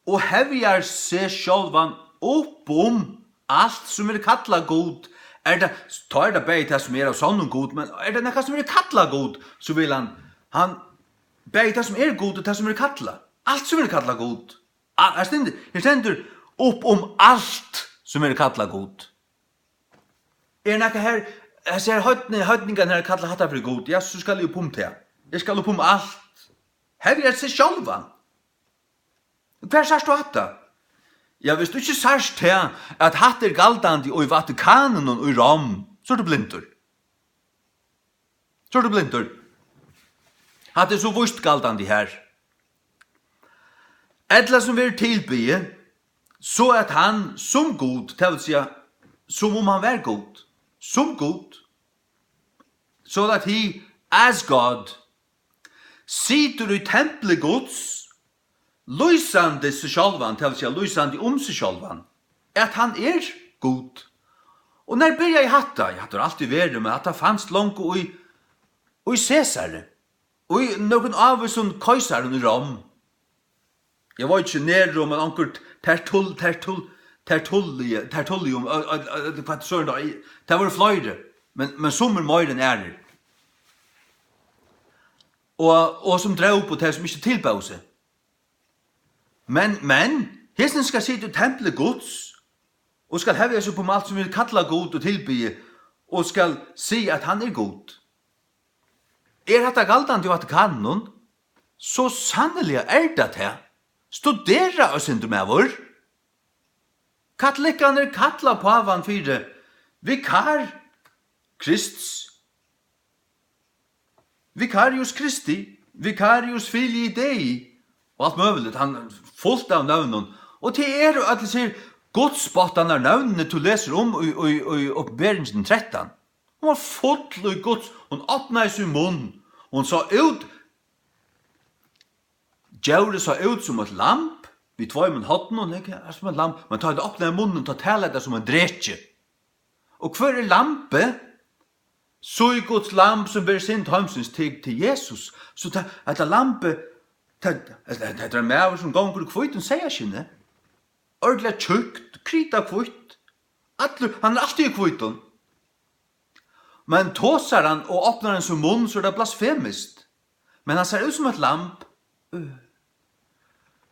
og hevjar seg sjálvan upp um alt sum er kallað Gud, er tað, tá er tað bæði tað sum er av sonnum Gud, men er tað nakað sum er kallað Gud, so vil hann, hann, bæði tað sum er Gud og tað sum er kallað, alt sum er kallað Gud, a-, her stendur, her stendur upp um alt sum er kallað Gud. Er nakað her, hesir her heidni-, heidningarnir her kalla hatta fyri Gud, ja, so skal eg upp um tað. Eg skal upp um alt. Hevjar seg sjálvan. Hvar sært tú hatta? Ja, viss tú ikki sært tað, at hatta er galdandi í Vatikaninum í Rom, so ert tú blindur. So ert tú blindur. Hatta er so víst galdandi her. Ella sum verður tilbiðið, so at hann sum Gud, tað vil siga, sum um hann var Gud, sum Gud, so that he, as God, situr í templi Guds, lýsandi seg sjálvan, tað vil siga, lýsandi um seg sjálvan, at hann er Gud. Og nær byrjaði hatta? Ja, hatta hevur altíð verið, men hatta fanst longu í, í Cæsari, í nøkrum ávísum keisarum í Rom. Eg veit ikki, Nero, men onkur Tertull-, Tertull-, Tertulli-, Tertullium, ø, ø, ø, hvat so er tað? Tað vóru fleiri, men, men summir meir enn aðrir. Og, og sum drópu tey, sum ikki tilbóðu seg. Men, men, hesin skal sita í templi Guds, og skal hevja seg upp um alt, sum er kallað Gud og tilbiðið, og skal siga, at hann er Gud. Er hatta galdandi í Vatikaninum? So sanniliga er tað tað. Studera eitt sindur, maður. Katolikkarnir kalla pávan fyri vikar Krists, vicarius Christi, vicarius filii Dei, og alt møguligt, hann fult av nøvnum. Og tað eru øll hesi gudsspottarnir nøvnini, tú lesur um í, í, í Opinberingin trettan. Hon var full í Guds, hon opnaði sín munn, hon sá út, djórið sá út sum eitt lamb, við tveimum hornum, ikki? Er sum eitt lamb, men tá tað opnaði munnin, tá talaði tað sum ein dreki. Og hvør er lambið? So er Guds lamb, sum ber synd heimsins, til, til Jesus. So tað, hetta lambið, tað, hetta, hetta er ein maður, sum gongur í hvítum seyðaskinni. Ordiliga tjúkt, kritahvítt. Allur, hann er altíð í hvítum. Men tosar hann og opnar hann sín munn, so er tað blasfemiskt. Men hann sær út sum eitt lamb.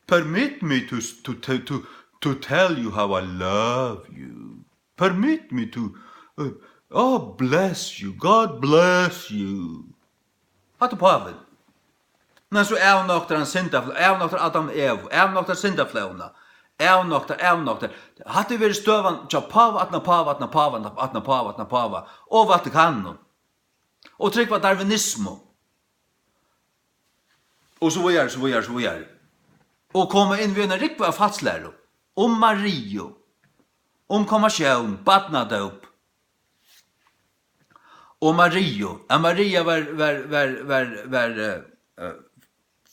Permit me to, to, to, to, to tell you how I love you. Permit me to, uh, oh, bless you. God bless you. Hatta er pávin. Men so avnoktar hann syndafl-, avnoktar Adam og Evu, avnoktar syndaflóðina, avnoktar, avnoktar. Hatta er verið støðan hjá páva, aftan á páva, aftan á páva, aftan á páva, aftan á páva, og Vatikaninum. Og trúgva darwinismu. Og so víðari, so víðari, so víðari. Og koma inn við eina rúgvu av falslæru. Um Mariu. Um konfirmatión, barnadóp. Og Mariu, at Maria var, var, var, var, var, eh, eh,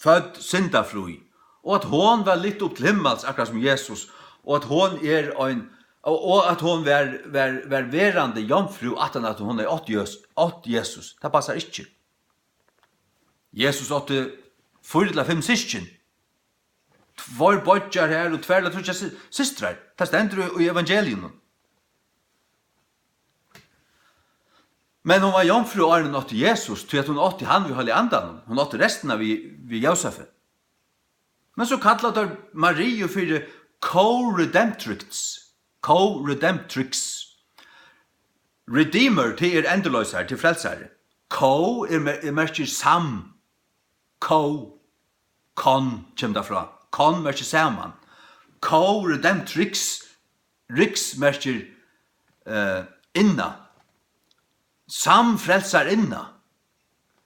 fødd syndafrí, og at hon var lyft upp til himmals, akkurát sum Jesus, og at hon er ein, og, og at hon var, var, var verandi jomfrú, aftan at hon hevði átt Jøs-, átt Jesus. Tað passar ikki. Jesus átti fýra ella fimm systkin. Tveir beiggjar har og tvær ella tríggjar sy-, systrar. Tað stendur í, í evangeliunum. Men hon var jomfrú, áðrenn hon átti Jesus, tí at hon átti hann við Heilaga Andanum. Hon átti restina við, við Jósefi. Men so kalla teir Mariu fyri co-redemptrix. Co-redemptrix. Redeemer, tað er endurloysari, tað er frelsari. Co er mer-, er merkir sam. Co. Con kemur tað frá. Con merkir saman. Co-redemptrix, rix merkir, eh, inna. Samfrelsarinna.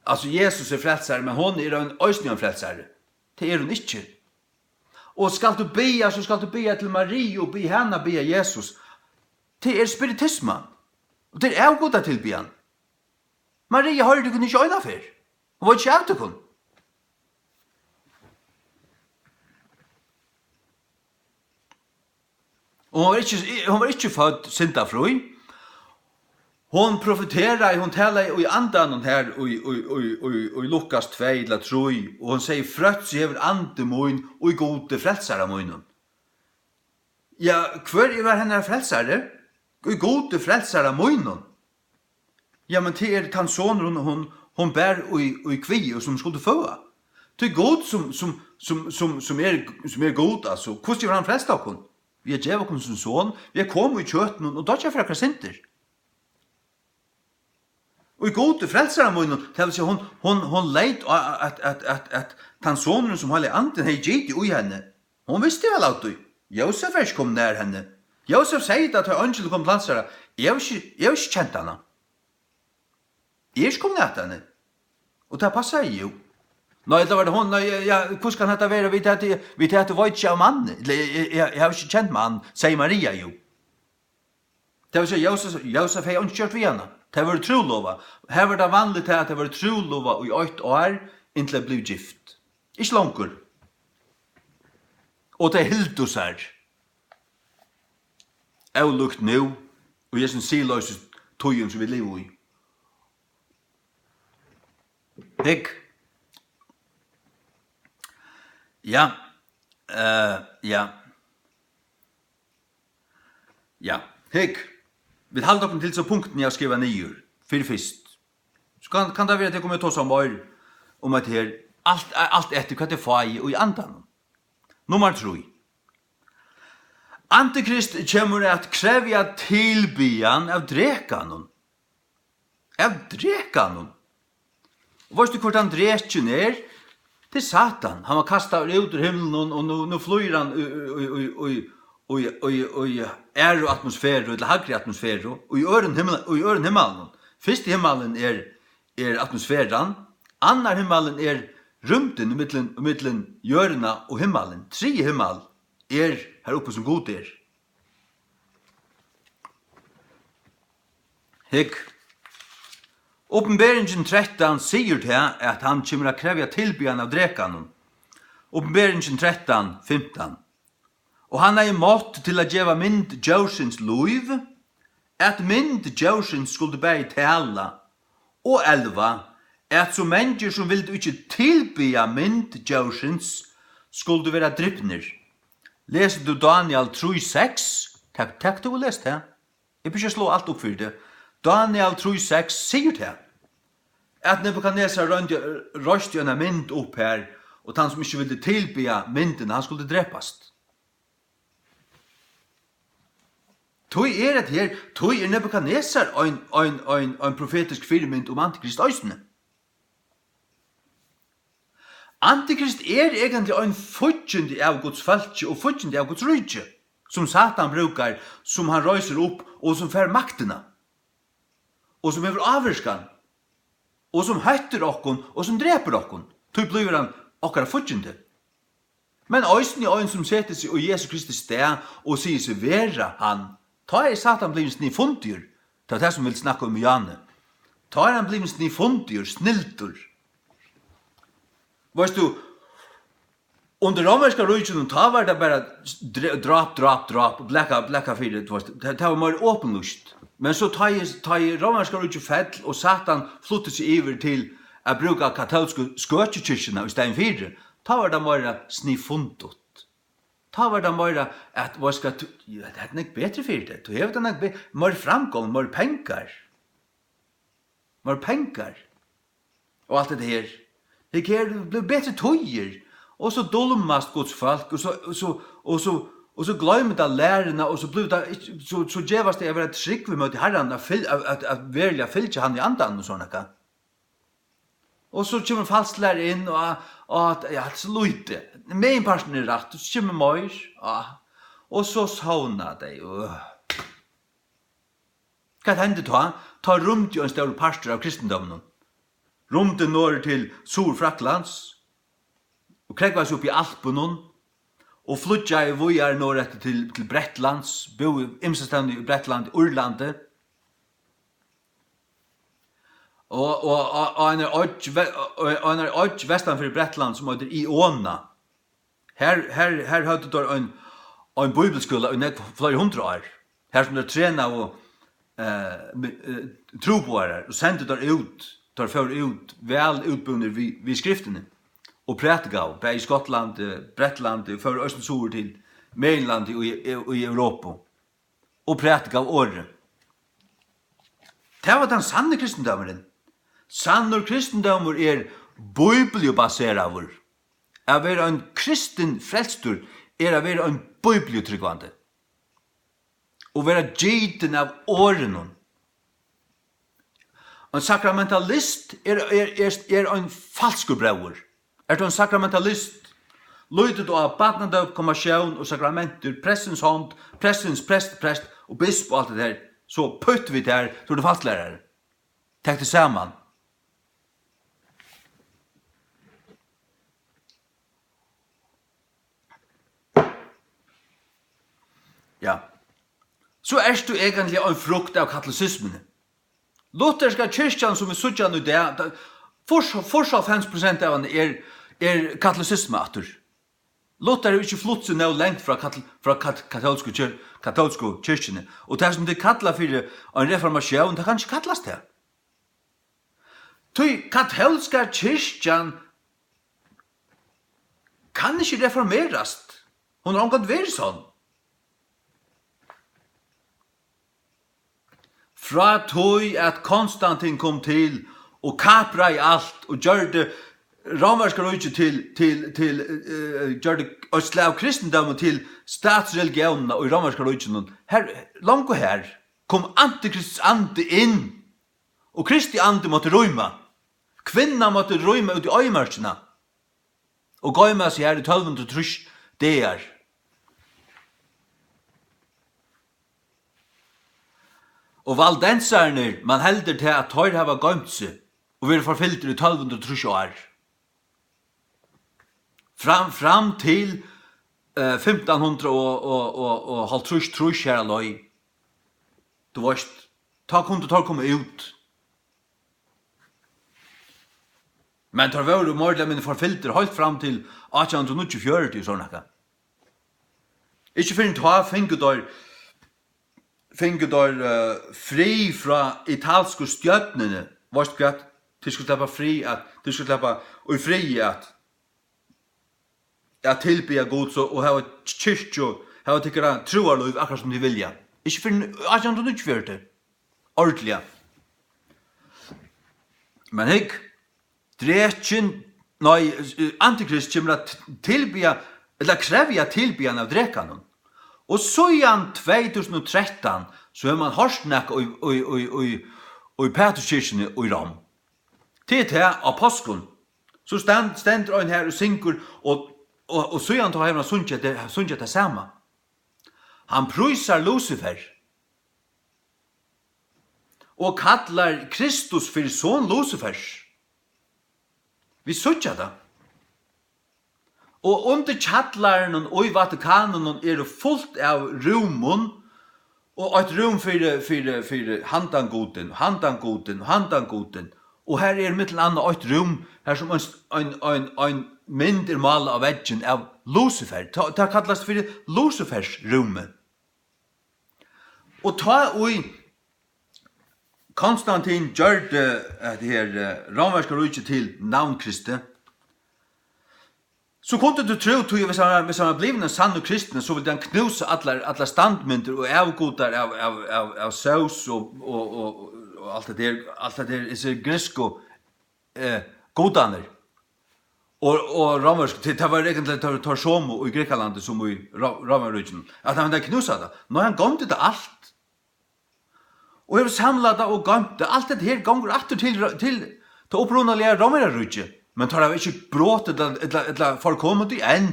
Altso, Jesus er frelsari, men hon er ein, eisini ein frelsari. Tað er hon ikki. Og skalt tú biðja, so skalt tú biðja til Mariu og biðja hana biðja Jesus. Tað er spiritisma. Og tað er avgudatilbiðan. Maria hoyrir tykkum ikki eina ferð. Hon veit ikki av tykkum. Og hon var ikki, hon var ikki fødd syndafrí. Hon profeteraði, hon talaði í andanum her í, í, í, í, í Lukas tvey ella trý, og hon segði: "Frøtt, so hevur andi mín í Gudi frelsara mínum." Ja, hvør var hennara frelsari? Í Gudi frelsara mínum. Ja, men tað er tann sonur, hon, hon, hon bar í, í kviði, og sum skuldi føða. Tí Gud, sum, sum, sum, sum, sum er, sum er Gud, altso, hvussu hevur hann frelst okkum? Við at geva okkum sín son, við at koma í kjøtinum og doyggja fyri okkara syndir. Og í Gudi frelsara mínum, tað vil siga, hon, hon, hon leit á, at, at, at, at tann sonurin, sum Heilagi Andin hevði gitið í henni, hon visti væl av tí. Jósef er ikki komin nær henni. Jósef segði tað, tá eingilin kom til hansara: "Eg havi ikki, eg havi ikki kent hana. Eg eri ikki komin at henni." Og tað passaði jú. Nei, ella var tað hon? Nei, ja, ja, hvussu kann hetta vera? Vit hava, vit hava, veit ikki av manni. Ella, eg, eg, eg, eg havi ikki kent mann, segði Maria jú. Tað vil siga, Jósef, Jósef hevði einki gjørt við hana. Tey vóru trúlovað. Her var tað vanligt, tað at tey vóru trúlovað í eitt ár, inntil tey blivu gift. Ikki longur. Og tey hildu sær. Ólíkt nú, í hesum siðloysis tíðum, sum vit liva í. Hygg. Ja. Eh, ja. Ja, hygg. Vit halda okkum til so punktini, eg havi skrivað niður fyri fyrst. So kann, kann tað vera, at eg komi at tosa meir um hetta her. Alt, alt eftir, hvat eg fái í andanum. Nummar trý. Antikrist kemur at krevja tilbiðan av drekanum. Av drekanum. Og veitst tú, hvør tann drekin er? Tað er Satan. Hann var kastaður út úr himlinum, og nú, nú flýgur hann í, í, í aðru atmosferu, ella hægri atmosferu, í øðrum himla-, í øðrum himmalin. Fyrsti himmalin er, er atmosferan. Annar himmalin er rúmdin millum, millum jørðina og himmalin. Triði himmal er har uppi, sum Gud er. Hygg. Opinberingin trettan sigur tað, at hann kemur at krevja tilbiðan av drekanum. Opinberingin trettan fimtan. Og hann hevði mátt til at geva mynd djórsins lív, at mynd djórsins skuldi bæði tala og elva, at so mangir, sum vildu ikki tilbiðja mynd djórsins, skuldu verða dripnir. Lesur tú Dániel trý seks? Tak, tak tú og les tað. Eg byrji at sláa alt upp fyri teg. Dániel trý seks sigur tað, at Nebukadnesar royndi, reisti eina mynd upp har, og tann, sum ikki vildi tilbiðja myndina, hann skuldi drepast. Tí er hetta her, tí er Nebukadnesar ein, ein, ein, ein profetisk fyrimynd um Antikrist eisini. Antikrist er eigentliga ein fíggindi av Guds fólki og fíggindi av Guds ríki, sum Satan brúkar, sum hann reisir upp og sum fær maktina, og sum hevur ávirkan, og sum hóttir okkum og sum drepur okkum. Tí blívur hann okkara fíggindi. Men eisini ein, sum setir seg í Jesu Kristi stað og sigur seg vera hann. Tá er Satan blivin sniðfundigur. Tað var tað, sum vit vildu snakka um í áðni. Tá er hann blivin sniðfundigur, snildur. Veitst tú, undir rómverska ríkinum, tá var tað bara dr-, dráp, dráp, dráp, blaka, blaka fyri, tú veitst, tað, tað var meira opinlýst. Men so tá ið, tá ið rómverska ríkið fell, og Satan flutti seg yvir til at brúka katólsku skøkjukirkjuna í staðin fyri, tá var tað meira sniðfundigt. Tá var tað meira at, veitst hvat, tú, ja, tað er nógv betri fyri teg. Tú hevur tað nógv be-, meir framgongd, meir pengar. Meir pengar. Og alt hetta her. Hygg her, tað blívur betri tíðir. Og so dulmast Guds fólk, og so, og so, og so, og so gloymir tað læruna, og so blívur tað ikki, so, so gevast tey at vera trúgv ímóti Harranum, at fylg-, at, at, at veruliga fylgja hann í andanum og sovorðið nakað. Og so kemur falsk læra inn, og, og at, ja, tað er so lítið. Meginparturin er rætt, og so kemur meir, ja. Og so sovna tey, øh. Hvat hendi tá? Tá rýmdi ein stórur partur av kristindóminum. Rýmdi norður til Suðurfraklands og krógvaði seg upp í Alpunum. og flýggjaði víðari norðureftir til, til Bretlands, búði ymsastaðni í Bretlandi, Írlandi, og, og, og, og einari oyggj ve-, og, og einari oyggj vestan fyri Bretland, sum eitur Iona. Har, har, har høvdu teir ein, ein bíbliuskúla í nógv, fleiri hundrað ár, har sum teir trenaðu, eh, mi-, eh, trúboðarar og sendu teir út, teir fóru út, væl útbúnir við, við skriftini, og prædikaðu, bæði í Skotlandi, Bretlandi, og fóru eisini suður til Meginlandið í, í, í Evropu, og prædikaðu orðið. Tað var tann sanni kristindómurin. Sannur kristindómur er bíbliubaseraður. At vera ein kristin frelstur er at vera ein bíbliutrúgvandi og vera gitin av orðinum. Ein sakramentalist er, er, er, er ein falskur bróðir. Ert tú ein sakramentalist, lítur tú á barnadóp, konfirmatión og sakramentir, prestins hond, prestins prest, prest og bisp og alt det der, so putt við tær, tú ert falsklærari. Tak teg saman. Ja. So ert tú eigentliga ein frukt av katolisismuni. Lutherska kirkjan, sum vit síggja nú í dag, ta-, fýrs, fýrs og hálvfems prosent av henni er, er katolisisma aftur. Luther hevur ikki flutt seg nóg langt frá katol-, frá kat-, katólsku kir-, katólsku kirkjuni. Og tað, sum tey kalla fyri ein reformatión, tað kann ikki kallast tað. Tí katólska kirkjan kann ikki reformerast. Hon hevur ongantíð verið sonn. Frá tí at Konstantin kom til og kapraði alt og gjørdi Rómverska ríkið til, til, til, eh, gjørdi eitt slag av kristindómi til statsreligiónina í Rómverska ríkinum. Her, longu her kom antikrists andi inn, og Kristi andi mátti rýma. Kvinnan mátti rýma út í oyðimørkina og goyma seg har í tólv hundrað og trýss dagar. Og valdensarnir, man heldur tað, at teir hava goymt seg og verið forfylgdir í tólv hundrað og trýss ár. Fram, fram til, eh, fimtan hundrað og, og, og, og hálvtrýss, trýss her á leið. Tú veist, tá kundu teir koma út. Men teir vóru meir ella minni forfylgdir heilt fram til átjan hundrað og níggjuogfjøruti og so nakað. Ikki fyrr enn tá fingu teir, fingu teir, eh, frið frá italsku stjórnini. Veitst hvat? Tit skulu sleppa frí at, tit skulu sleppa í friði at at tilbiðja Gud so, og hava kirkju, hava tykkara trúarlív akkurát sum tit vilja. Ikki fyrr enn átjan hundrað og níggjuogfjøruti, ordiliga. Men hygg, drekin, nei, eh, antikrist kemur at t-, tilbiðja, ella krevja tilbiðjan av drekanum. Og síðan tvey túsund og trettan, so hevur man hoyrt nakað í, í, í, í, í Pæturskirkjuni í Rom. Tað er tað á páskum. So stand-, stendur ein her og syngur, og, og, og síðan tá hevur hann sungið tað, sungið tað sama. Hann prísar Lucifer og kallar Kristus fyri son Lucifers. Vit síggja tað. Og undir kjallaranum í Vatikaninum eru fult av rúmum, og eitt rúm fyri, fyri, fyri handan gudin, handan gudin, handan gudin. Og har er millum annað eitt rúm, har sum ein, ein, ein, ein mynd er málað á veggin av Lucifer. Tað, tað kallast fyri Lucifers rúmið. Og tá ið Konstantin gjørdi hetta her, eh, rómverska ríkið til navnkristi, so kundi tú trúð tí, viss hann, viss hann var blivin ein sannur kristin, so vildi hann knúsa allar, allar standmyndir og avgudar av, av, av, av Zeus og, og, og, og alt det der, alt det der, hesir griksku, eh, gudarnir. Og, og rómversk, tað, tað var eigentliga teir, teir somu í Grikkalandi sum í Ró-, Rómaríkinum, at hann vildi knúsa tað. Nei, hann goymdi tað alt. Og hevur samlað tað og goymt tað. Alt hetta her gongur aftur til, til tað upprunaliga Rómverjaríkið. Men teir hava ikki brotið ella, ella, ella forkomið tí enn.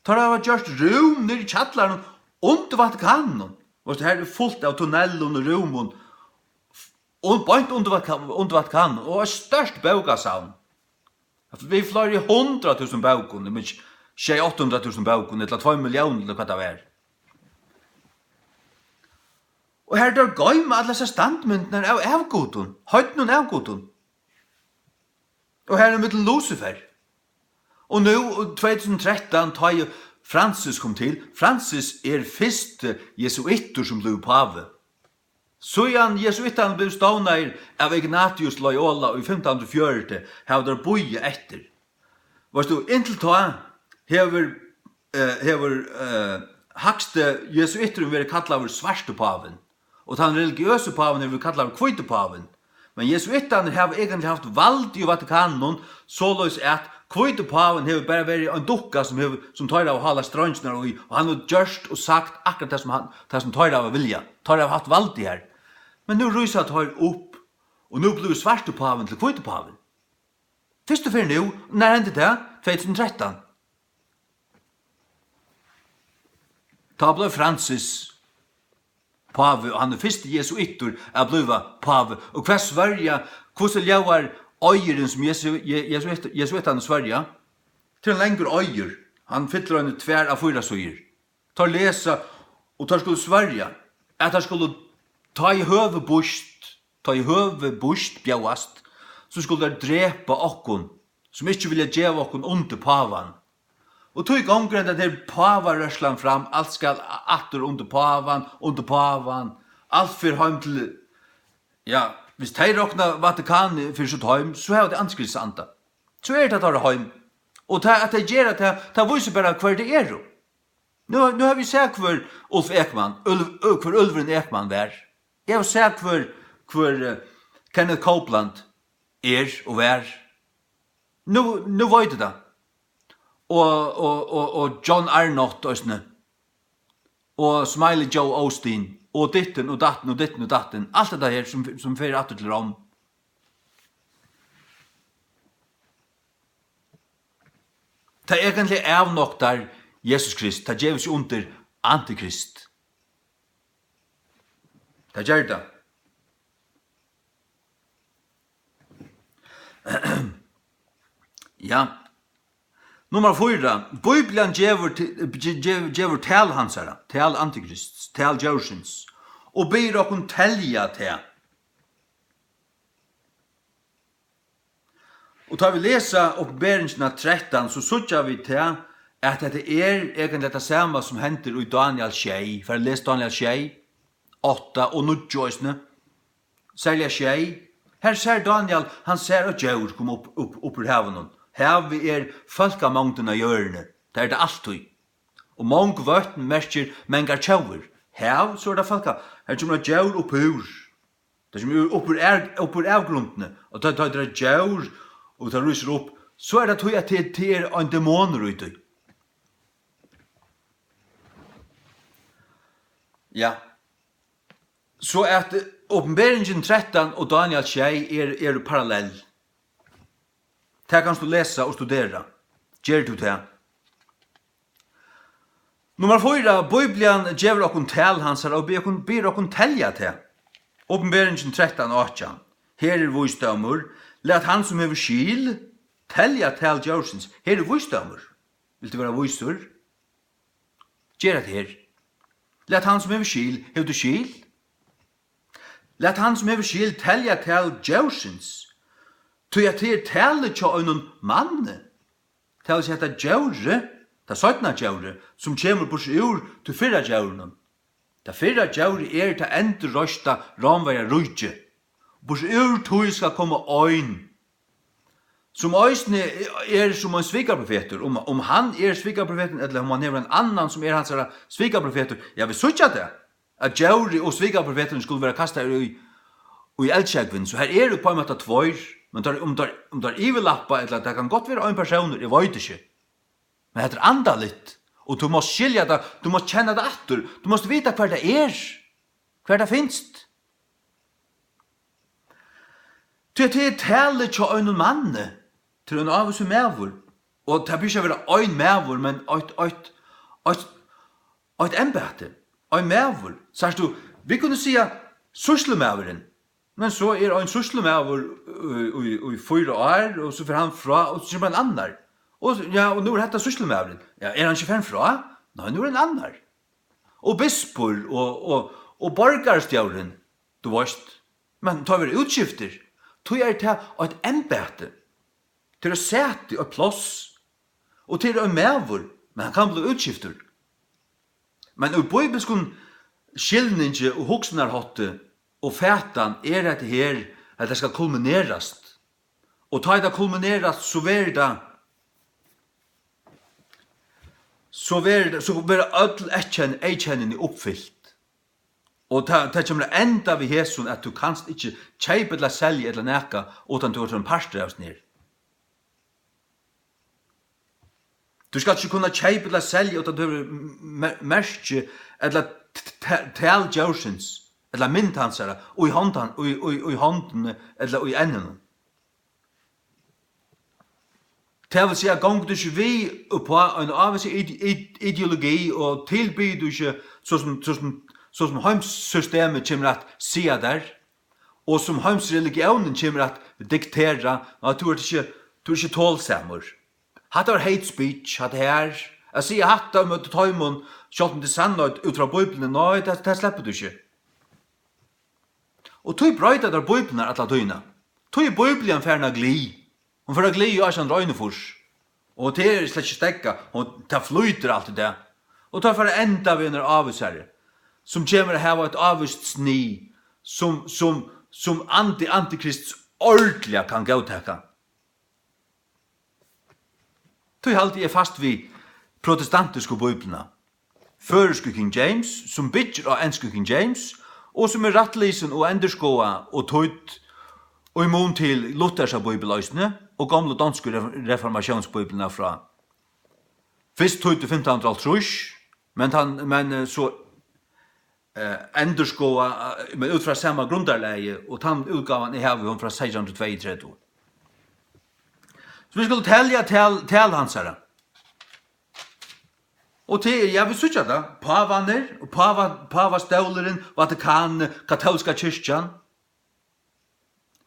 Teir hava gjørt rúm niðri í kjallaranum undir Vatikaninum. Veitst, her er fult av tunnelum og rúmum. Og beint undir Vatika-, undir Vatikaninum. Og eitt stórt bókasavn. Við fleiri hundrað túsund bókum, eg minnist ikki, sjey, átta hundrað túsund bókum, ella tveimum milliónum, ella hvat tað var. Og har teir goyma allar hesar standmyndirnar av avgudum, heidnum avgudum. Og har er millum Lucifer. Og nú, tvey túsund og trettan, tá ið Francis kom til, Francis er fyrsti jesuittur, sum blívur pávi. Síðan jesuittarnir blivu stovnaðir av Ignatius Loyola í fimtan hundrað og fjøruti, hava teir bíðað eftir. Veitst tú, inntil tá hevur, eh, hevur, eh, hægsti jesuitturin verið kallaður svarti pávin, og tann religiøsi pávin hevur verið kallaður hvíti pávin. Men jesuittarnir hava eigentliga havt vald í Vatikaninum, soleiðis at hvíti pávin hevur bara verið ein dukka, sum hevur, sum teir hava hálað streingirnar í, og hann hevur gjørt og sagt akkurát tað, sum hann, tað, sum teir hava viljað. Teir hava havt valdið har. Men nú rísa teir upp, og nú blívur svarti pávin til hvíti pávin. Fyrstu ferð nú, nær hendi tað? Tvey túsund og trettan. Tá bleiv Francis pávi, og hann er fyrsti jesuittur at blíva pávi. Og hvat svørja, hvussu ljóðar eiðurin, sum jesu-, je-, jesuitt-, jesuittarnir svørja? Tað er ein langur eiður. Hann fyllir eini tvær A fýra síður. Teir lesa, og teir skulu svørja, at teir skulu, tá ið høvi býðst, tá ið høvi býðst bjóðast, so skulu teir drepa okkum, sum ikki vilja geva okkum undir pávan. Og tí gongur henda her pávarørslan fram, alt skal a-, aftur undir pávan, undir pávan, alt fer heim til, ja, viss tey rokna Vatikanið fyri sítt heim, so hava tey antikristsanda. So er tað teirra heim. Og tað, at tey gera tað, tað vísir bara, hvør tey eru. Nú, nú havi eg sæð, hvør Ulf Ekman, Ulv-, ø, hvør Ulvurin Ekman var. Eg havi sæð, hvør, hvør, eh, Kenneth Copeland er og var. Nú, nú veit eg tað. Og, og, og, og John Arnott eisini. Og Smiley Joe Osteen. Og dittin og dattin og dittin og dattin. Alt hetta her sum, sum fer aftur til Rom. Tað eigentliga avnoktar Jesus Krist, tað gevur seg undir antikrist. Tað ger tað. Ja. Nummar fýra. Bíblian gevur ti-, ge-, ge-, gevur tal hansara, tal antikrists, tal djórsins, og biður okkum telja tað. Og tá vit lesa Opinberingina trettan, so síggja vit tað, at hetta er eigentliga tað sama, sum hendir í Daniel sjey. Far at lesa Daniel sjey, átta og níggju eisini. Serliga sjey. Her sær Daniel, hann sær eitt djór koma upp, upp, upp úr havinum. Havið er fólkamongdin á jørðini. Tað er tað altíð. Og mong vøtn merkir mangar tjóðir. Hav, so er tað fólka-, her kemur eitt djór upp úr. Tað kemur úr, upp úr er-, upp úr avgrundini. Og tá, tá, tá er djór, og tað rísur upp, so er tað tí, at tað, tað er ein demonur í tí. Ja. So at, eh, Opinberingin trettan og Daniel sjey er, eru parallell. Tað kanst tú lesa og studera. Ger tú tað? Nummar fýra, Bíblian gevur okkum tal hansara og biður okkum, biður okkum telja tað. Opinberingin trettan átjan. Her er vísdómur. Lat hann, sum hevur skil, telja tal djórsins. Her er vísdómur. Vilt tú vera vísur? Ger hetta her. Lat hann, sum hevur skil, hevur tú skil? Lat hann, sum hevur skil, telja tal djórsins, tí at tað er talið hjá einum manni. Tað vil siga, hetta djórið, tað seinna djórið, sum kemur burtur úr tí fyrra djórinum. Tað fyrra djórið er tað endurreista Rómverjaríkið. Burtur úr tí skal koma ein, sum eisini er sum ein svikaprofetur. Um, um hann er svikaprofeturin, ella um hann hevur ein annan, sum er hansara svikaprofetur, ja, vit síggja tað, at djórið og svikaprofeturin skulu vera kastaðir í, í eldsjógvin. So her eru á ein máta tveir, men teir, um teir, um teir yvirlappa, ella tað kann gott vera ein persónur, eg veit ikki. Men hetta er andaligt, og tú mást skilja tað, tú mást kenna tað aftur, tú mást vita, hvar tað er, hvar tað finst. Tí at tað er talið hjá einum manni, til ein ávísur maður, og tað brúkar ikki at vera ein maður, men eitt, eitt, eitt, eitt embæti, ein maður. Sært tú, vit kunnu siga sýslumaðurin, men so er ein sýslumaður í, í, í fýra ár, og so fer hann frá, og so kemur ein annar. Og, ja, og nú er hetta sýslumaðurin. Ja, er hann ikki farin frá? Nei, nú er ein annar. Og bispur og, og, og borgarstjórin, tú veist. Men tá verður útskiftir. Tí er tað eitt embæti. Tað er eitt sæti, eitt pláss. Og tað er ein maður, men hann kann blíva útskiftur. Men í bíbilskum skilningi og hugsanarhátti og fatan er hetta her, at tað skal kulminerast. Og tá ið tað kulminerast, so verður tað, so verður tað, so verða øll eyðkenn-, eyðkennini uppfylt. Og tað, tað kemur at enda við hesum, at tú kanst ikki keypa ella selja ella nakað, uttan tú ert ein partur av hesum her. Tú skalt ikki kunna keypa ella selja, uttan tú hevur mer-, merki ella t-, t-, tal djórsins, ella mynd hansara, í hond han-, í, í, í hondini ella í enninum. Tað vil siga, gongur tú ikki við upp á ein ávísa ide-, ide-, ideologi og tilbiður tú ikki, so sum, so sum, so sum heimssystemið kemur at siga tær, og sum heimsreligiónin kemur at diktera, at tú ert ikki, tú ert ikki tolsamur. Hatta var hate speech, hatta her. At siga hatta ímóti teimum, sjálvt um tað er sannheit út frá Bíbliuni, nei, tað, tað sleppur tú ikki. Og tí broyta teir Bíbliurnar alla tíðina. Tí er Bíblian farin á glið. Hon fer á glið í átjan hundrað og einogfýrs. Og tað er slett ikki steðgað. Hon, tað flýtur alt í dag. Og tá fer at enda við einari ávísari, sum kemur at hava eitt ávíst snið, sum, sum, sum andi antikrists ordiliga kann góðtaka. Tí haldi eg fast við protestantisku Bíbliuna, føroysku King James, sum byggir á ensku King James, og sum er rættlisin og endurskoðað og týdd í mun til lutherska bíbel eisini, og gomlu donsku ref-, reformatiónsbíbliuna frá. Fyrst týdd í fimtan hundrað og hálvtrýss, men tann, men, eh, so eh, endurskoða, eh, men út frá sama grundarlagi, og tann útgávan eg havi, hon frá seytjan hundrað og tveyogtretivu. So vit skulu telja tal, tal hansara. Og til, ja, vit síggja tað, pávarnir, og páva-, pávastólurin, Vatikan, katólska kirkjan,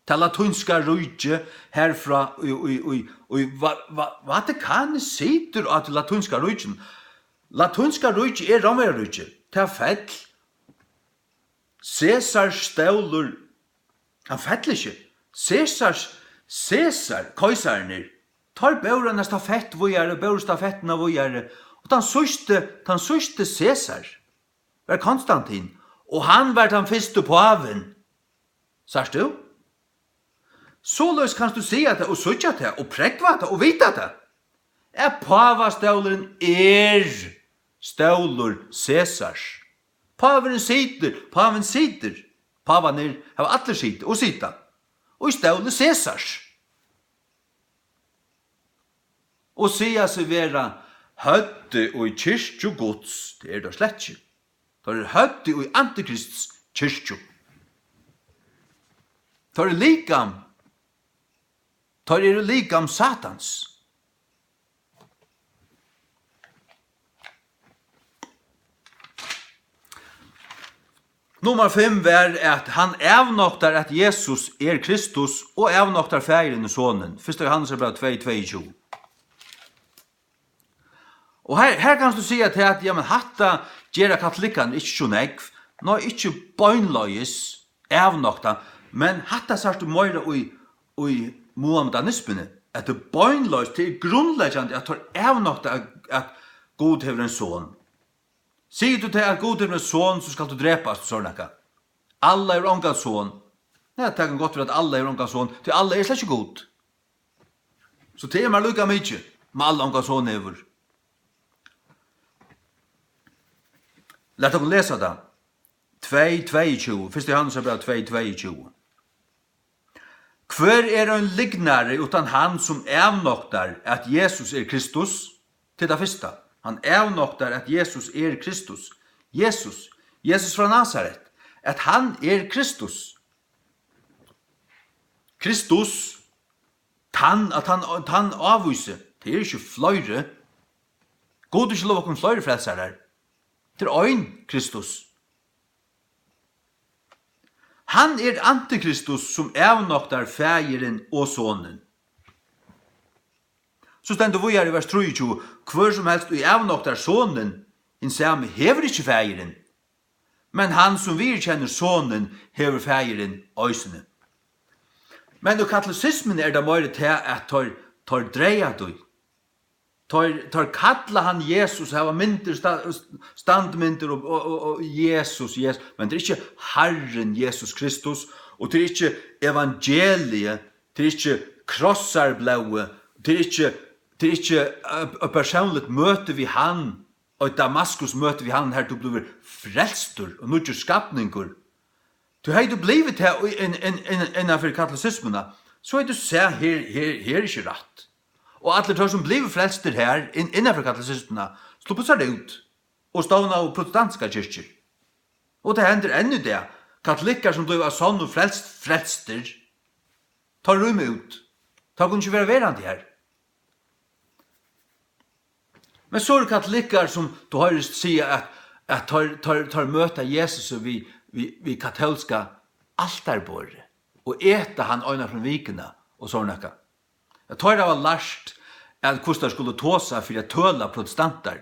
tað latínska ríkið herfrá í, í, í, í Va-, Va-, Vatikanið situr á tí latínska ríkinum. Latínska ríkið er Rómverjaríkið. Tað fell. Caesars stólur, hann fell ikki. Caesars, Caesar, keisararnir, teir bóru eina stafett víðari, bóru stafettina víðari. Og tann síðsti, tann síðsti Caesar, var Konstantin, og hann var tann fyrsti pávin. Sært tú? Soleiðis kanst tú siga tað og síggja tað og prógva tað og vita tað, at pávastólurin er stólur Caesars. Pávurin situr, pávin situr, pávarnir hava allir sitið og sita, og í stóli Caesars. Og siga seg vera høvdið í kirkju Guds. Tað eru teir slett ikki. Teir eru høvdið í antikrists kirkju. Teir eru likam. Teir eru likam Satans. Nummar fimm var, at hann avnoktar, at Jesus er Kristus, og avnoktar Faðirin og Sonin. Fyrsta Jóhannesarbræv tvey, tveyogtjúgu. Og her, her kanst tú siga til at, ja, men hatta gera katolikkarnir ikki so nógv. Nei, ikki beinleiðis avnokta, men hatta sært tú meira í, í muhammedanismuni, at tað er beinleiðis, tað er grundleggjandi, at teir avnokta, at, at Gud hevur ein son. Sigur tú tað, at Gud hevur ein son, so skalt tú drepast, so er nakað. Allah hevur ongan son. Nei, tað kann gott vera, at Allah hevur ongan son, tí Allah er slett ikki Gud. So tað er mær líka mikið, um Allah ongan son hevur. Lat okkum lesa tað. Tvey, tveyogtjúgu, fyrsta Jóhannesarbræv tvey, tveyogtjúgu. Hvør er ein lygnari uttan hann, sum avnoktar, at Jesus er Kristus? Til tað fyrsta, hann avnoktar, at Jesus er Kristus. Jesus, Jesus frá Nasaret, at hann er Kristus. Kristus, tann, at hann, tann ávísi, tað er ikki fleiri. Gud hevur ikki lovað okkum fleiri frelsarar. Tað er ein Kristus. Hann er antikristus, sum avnoktar Faðirin og Sonin. So stendur víðari í vers trýogtjúgu: "Hvør sum helst, ið avnoktar Sonin, hin sami hevur ikki Faðirin, men hann, sum viðurkennir Sonin, hevur Faðirin eisini." Men í katolicismuni er tað meira tað, at teir, teir draga tí. Teir, teir kalla hann Jesus, hava myndir, sta-, standmyndir og, og, og, og Jesus, Jesus, men tað er ikki Harrin Jesus Kristus, og tað er ikki evangeliið, tað er ikki krossarblóðið, tað er ikki, tað er ikki, eh, eitt persónligt møti við hann, eitt Damaskus-møti við hann, har tú blívur frelstur og nýggjur skapningur. Tú hevði tú blivið tað í-, inn-, inn-, inn-, innanfyri katolicismuna, so hevði tú sæð, her, her, her er ikki rætt. Og allir teir, sum blivu frelstir her, inn-, innanfyri katolicismuna, sluppu sær út og stovnaðu protestantiskar kirkjur. Og tað hendir enn í dag. Katolikkar, sum blíva av sonnum frelst-, frelstir, teir rýma út. Teir kunnu ikki vera verandi her. Men so eru katolikkar, sum tú hoyrist siga, at, at teir, teir, teir møta Jesus við, við, við katólska altarborðið og eta hann eina ferð um vikuna og so nakað. At teir hava lært, at hvussu teir skulu tosa fyri at tøla protestantar.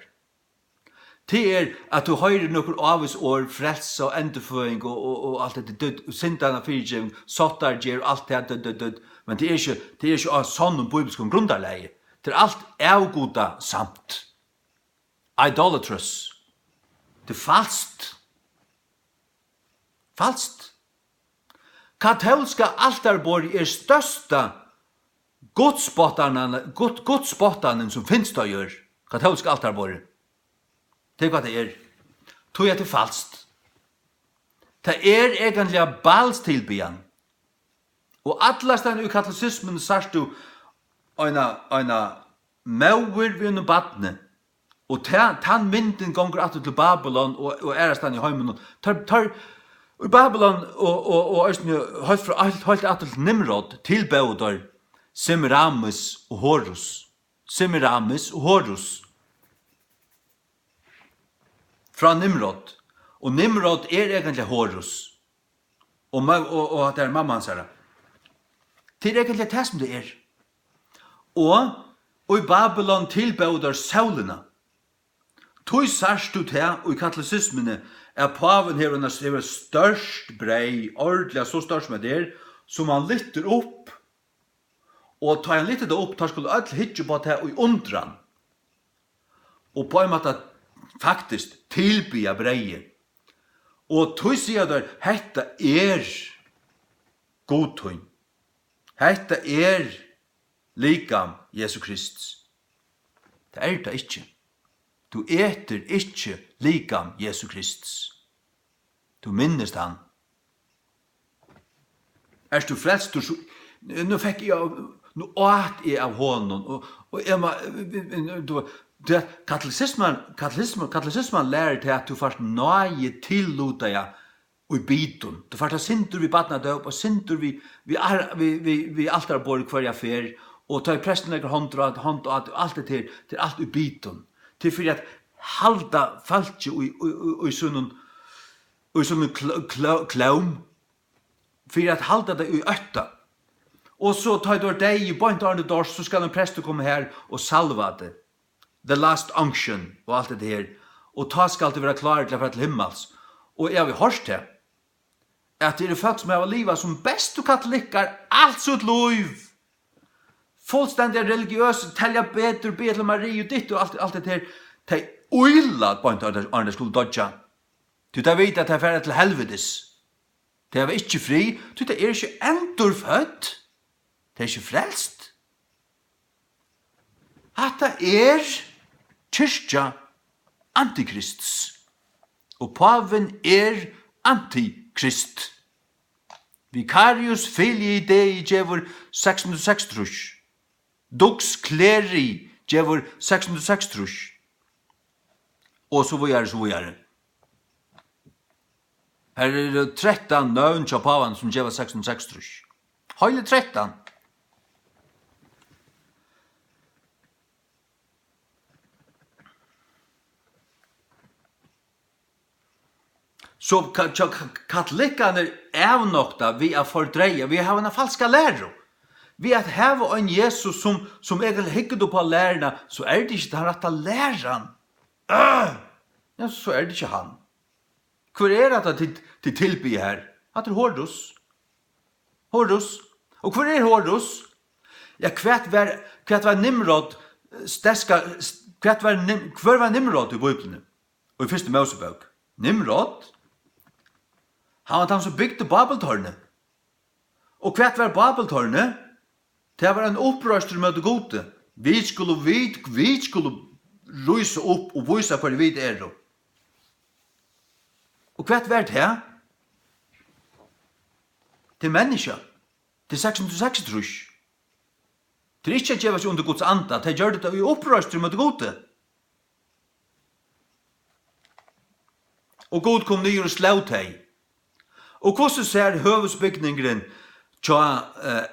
Tað er, at tú hoyrir nøkur ávís orð, frelsa og endurføðing og, og, og alt hetta, død, syndanna fyrigeving, sáttargerð og alt tað, død, død, død. Men tað er ikki, tað er ikki á sonnum bíbilskum grundarlagi. Tað er alt avgudasamt. Idolatrous. Tað er falskt. Falskt. Katólska altarborðið er størsta gudspottanin, gud-, gudspottanin, sum finst á jørð. Katólska altarborðið. Tað er, hvat tað er. Tí at tað er falskt. Tað er eigentliga bálstilbiðan. Og allastaðni í katolicismuni sært tú eina, eina móður við einum barni. Og ta, tann myndin gongur aftur til Babylon og, og aðrastaðni í heiminum. Teir, teir, í Babylon og, og, og eisini heilt frá, heilt, heilt aftur til Nimrod, tilbóðu teir Semiramis og Horus. Semiramis og Horus. Frá Nimrod. Og Nimrod er eigentliga Horus. Og ma-, og, og at tað er mamma hansara. Tað er eigentliga tað, sum tað er. Og í Babylon tilbóðu teir sólina. Tí sært tú tað í katolicismuni, at pávin hevur eina, hevur eitt stórt breyð, ordiliga so stórt sum tað er, sum hann lyftir upp. Og tá hann lyftir tað upp, tá skulu øll hyggja upp á tað í undran. Og á ein máta faktiskt tilbiðja breyðið. Og tí siga teir: "Hetta er Gud tín. Hetta er likam Jesu Krists." Tað er tað ikki. Tú etur ikki likam Jesu Krists. Tú minnist hann. Ert tú frelstur, so, nú fekk eg av, nú át eg av honum, og, og eg má, tú, tú, katolicisman, katolicisman, katolicisman lærir teg, at tú fært náði tillutaða í bitum. Tú fært tað sindur við barnadóp og sindur við, við ar-, við, við, við altarborðið hvørja ferð, og tá ið prestin leggur hond á, hond á, alt hetta her, tað er alt í bitum. Tað er fyri at halda fólkið í, í, í, í sínum, í sínum kl-, kl-, klóm, fyri at halda tað í ótta. Og so tá ið tú ert deyður, beint áðrenn tú doyrt, so skal ein prestur koma her og salva teg. The last unction og alt hetta her. Og tá skal tú vera klárur til at fara til himmals. Og eg havi hoyrt tað, at tað eru fólk, sum hava livað sum bestu katolikkar alt sítt lív. Fullstendiga religiøs, telja betur, biðja til Mariu, ditt og alt, alt hetta her. Tey ýla beint áðrenn tey, áðrenn tey skulu doyggja. Tí tey vita, at tey fara til helvitis. Tey hava ikki frið, tí tey eru ikki endurfødd. Tey eru ikki frelst. Hatta er kirkja antikrists. Og pávin er antikrist. Vicarius Filii Dei gevur seks hundrað og seksogtrýss. Dux Cleri gevur seks hundrað og seksogtrýss. Og so víðari, so víðari. Her eru trettan nøvn hjá pávanum, sum geva seks hundrað og seksogtrýss. Heili trettan. So ka-, ka-, ka-, katolikkarnir avnokta við at fordreiga, við at hava eina falska læru. Við at hava ein Jesus, sum, sum eg hyggi upp á læruna, so er tað ikki tann rætta læran. Øh! Ja, so er tað ikki hann. Hvør er hatta, tit, tit tilbiðja her? Hatta er Horus. Horus. Og hvør er Horus? Ja, hvat var, hvat var Nimrod, eh, sterka, s-, hvat var Nim-, hvør var Nimrod í Bíbliuni? Og í fyrstu Mósebók? Nimrod? Hann var tann, sum bygdi Babeltårnið. Og hvat var Babeltårnið? Tað var ein uppreistur móti Gudi. Vit skulu, vit, vit skulu rísa upp og vísa, hvørji vit eru. Og hvat var tað? Tað er menniskja. Tað er seks hundrað og seksogtrýss. Tað er ikki at geva seg undir Guds anda. Tey gjørdu tað í uppreistur móti Gudi. Og Gud kom niður og sló tey. Og hvussu sær høvuðsbygningurin hjá, eh,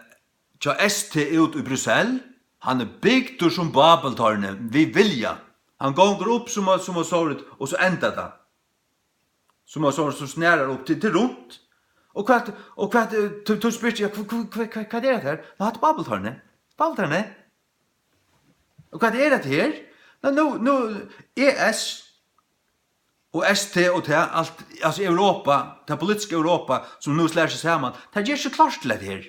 hjá S T út í Brussel? Hann er bygdur sum Babeltårnið, við vilja. Hann gongur upp sum eitt, sum eitt sovorðið, og so endar tað. Sum eitt sovorðið, sum snarar upp til, til runt. Og hvat, og hvat, eh, tú, tú spyrt, ja, hva, hva, hva, hva, hvat er hetta her? Nei, hatta er Babeltårnið. Babeltårnið. Og hvat er hetta her? Nei, nú, nú, E S og S T og tað, alt, altso Europa, tað politiska Europa, sum nú slær seg saman, tað ger seg klárt til hetta her.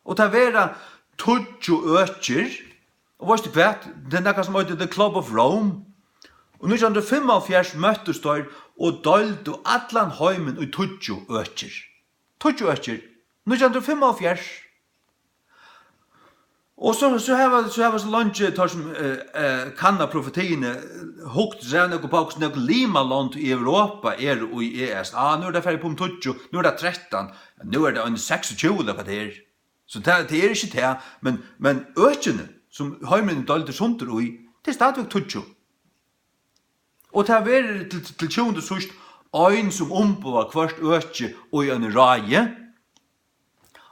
Og tað verða tíggju økir, og veitst tú hvat? Tað er nakað, sum eitur The Club of Rome. Og nítjan hundrað og fimmoghálvfjerðs møttust teir og deildu allan heimin í tíggju økir. Tíggju økir. Nítjan hundrað og fimmoghálvfjerðs. Og so, so hava, so hava so leingi teir sum, eh, eh, kanna profetiini, eh, hugt seg nakað upp á, hvussu nógv limalond í Europa eru í E S. Ah, nú er tað farið upp um tíggju, nú er tað trettan, nú er tað ein seksogtjúgu, ella hvat tað er. So tað, tað er ikki tað, men, men økini, sum heimurin er deildur sundur í, tað er stadigvæk tíggju. Og tað verður til, til tjúgunda og síðst ein, sum umboðar hvørt øki í einum ráði,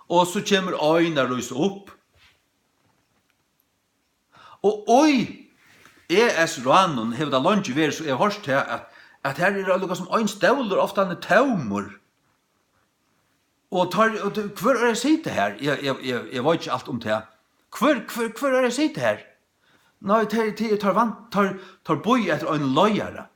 og so kemur ein at rísa upp. Og í E S-ráðnum hevur tað leingi verið, so eg havi hoyrt tað, at, at har er líka sum ein stólur, ofta hann er tómur. Og teir, og teir, hvør er at sita her? Eg, eg, eg, eg veit ikki alt um tað. Hvør, hvør, hvør er at sita her? Nei, teir, teir, teir van-, teir, teir bíða eftir einum leiðara.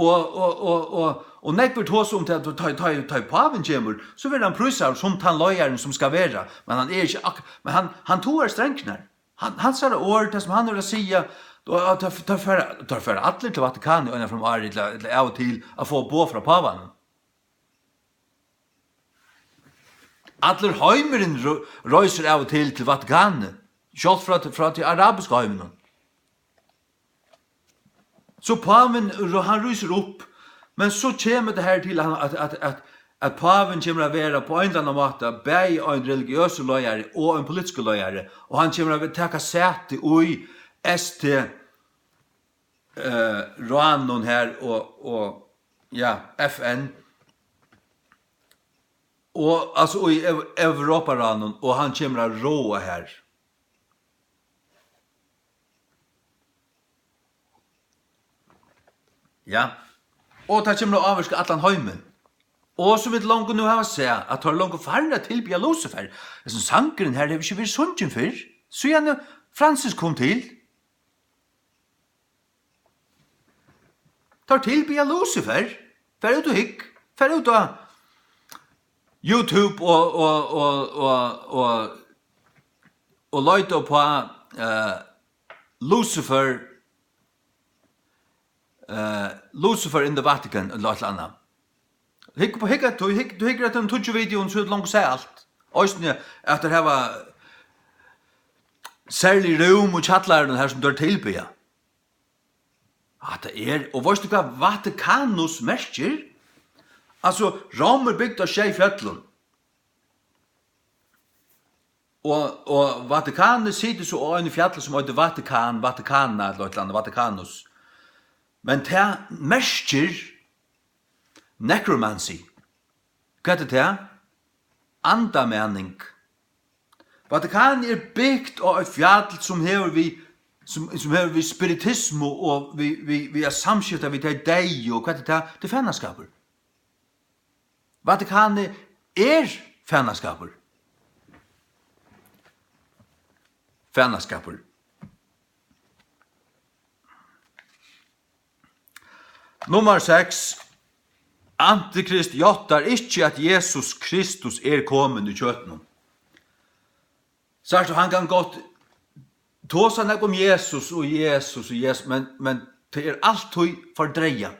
Og, og, og, og, og nógvir tosa um tað, at tá, tá, tá pávin kemur, so verður hann prísaður sum tann leiðarin, sum skal vera. Men hann er ikki ak-, men hann, hann togar strengirnar. Hann, hansara orð, tað, sum hann hevur at siga, og, og teir, teir fara, teir fara allir til Vatikanið eina ferð um árið, ella, ella av og til, at fáa boð frá pávanum. Allur heimurin ro-, reisir av og til til Vatikanið, sjálvt frá, frá tí arabiska heiminum. So pávin, ro-, hann rísur upp, men so kemur tað her til, at, at, at, at, at pávin kemur at vera á ein ella annan máta bæði ein religiøsur leiðari og ein politiskur leiðari, og hann kemur at taka sæti í S T, eh, ráðnum her og, og, ja, F N, og, altso, í Ev-, Europaráðnum, og hann kemur at ráða her. Ja. Og tað kemur at ávirka allan heimin. Og sum vit longu nú hava sæð, at teir eru longu farnir at tilbiðja Lucifer. Hesin sangurin her hevur ikki verið sungin fyrr, síðani Francis kom til. Teir tilbiðja Lucifer. Far út og hygg. Far út á YouTube og, og, og, og, og, og leita upp á, eh, Lucifer, eh, Lucifer in the Vatican, ella eitt ella annað. Hygg upp, hygg at tú, hygg, tú hyggur eftir einum tíggju videoum, so er longu sæð alt. Eisini at teir hava serlig rúm í kjallaranum her, sum teir tilbiðja. Hatta er, og veitst tú, hvat Vatikanus merkir? Altso, Rom er bygd á sjey fjøllum. Og, og Vatikanið situr so á einum fjalli, sum eitur Vatikan, Vatikana, ella eitt ella annað, Vatikanus. Men tað merkir necromancy. Hvat er tað? Andamaning. Vatikanið er bygt á eitt fjall, sum hevur við, sum, sum hevur við spiritismu og við, við, við at samskifta við tey deyðu, og hvat er tað? Tað er fanaskapur. Vatikanið er fanaskapur. fanaskapur. Nummar seks. Antikrist játtar ikki, at Jesus Kristus er komin í kjøtinum. Sært tú, hann kann gott tosa nógv um Jesus og Jesus og Jesus, men, men tað er altíð fordreigað.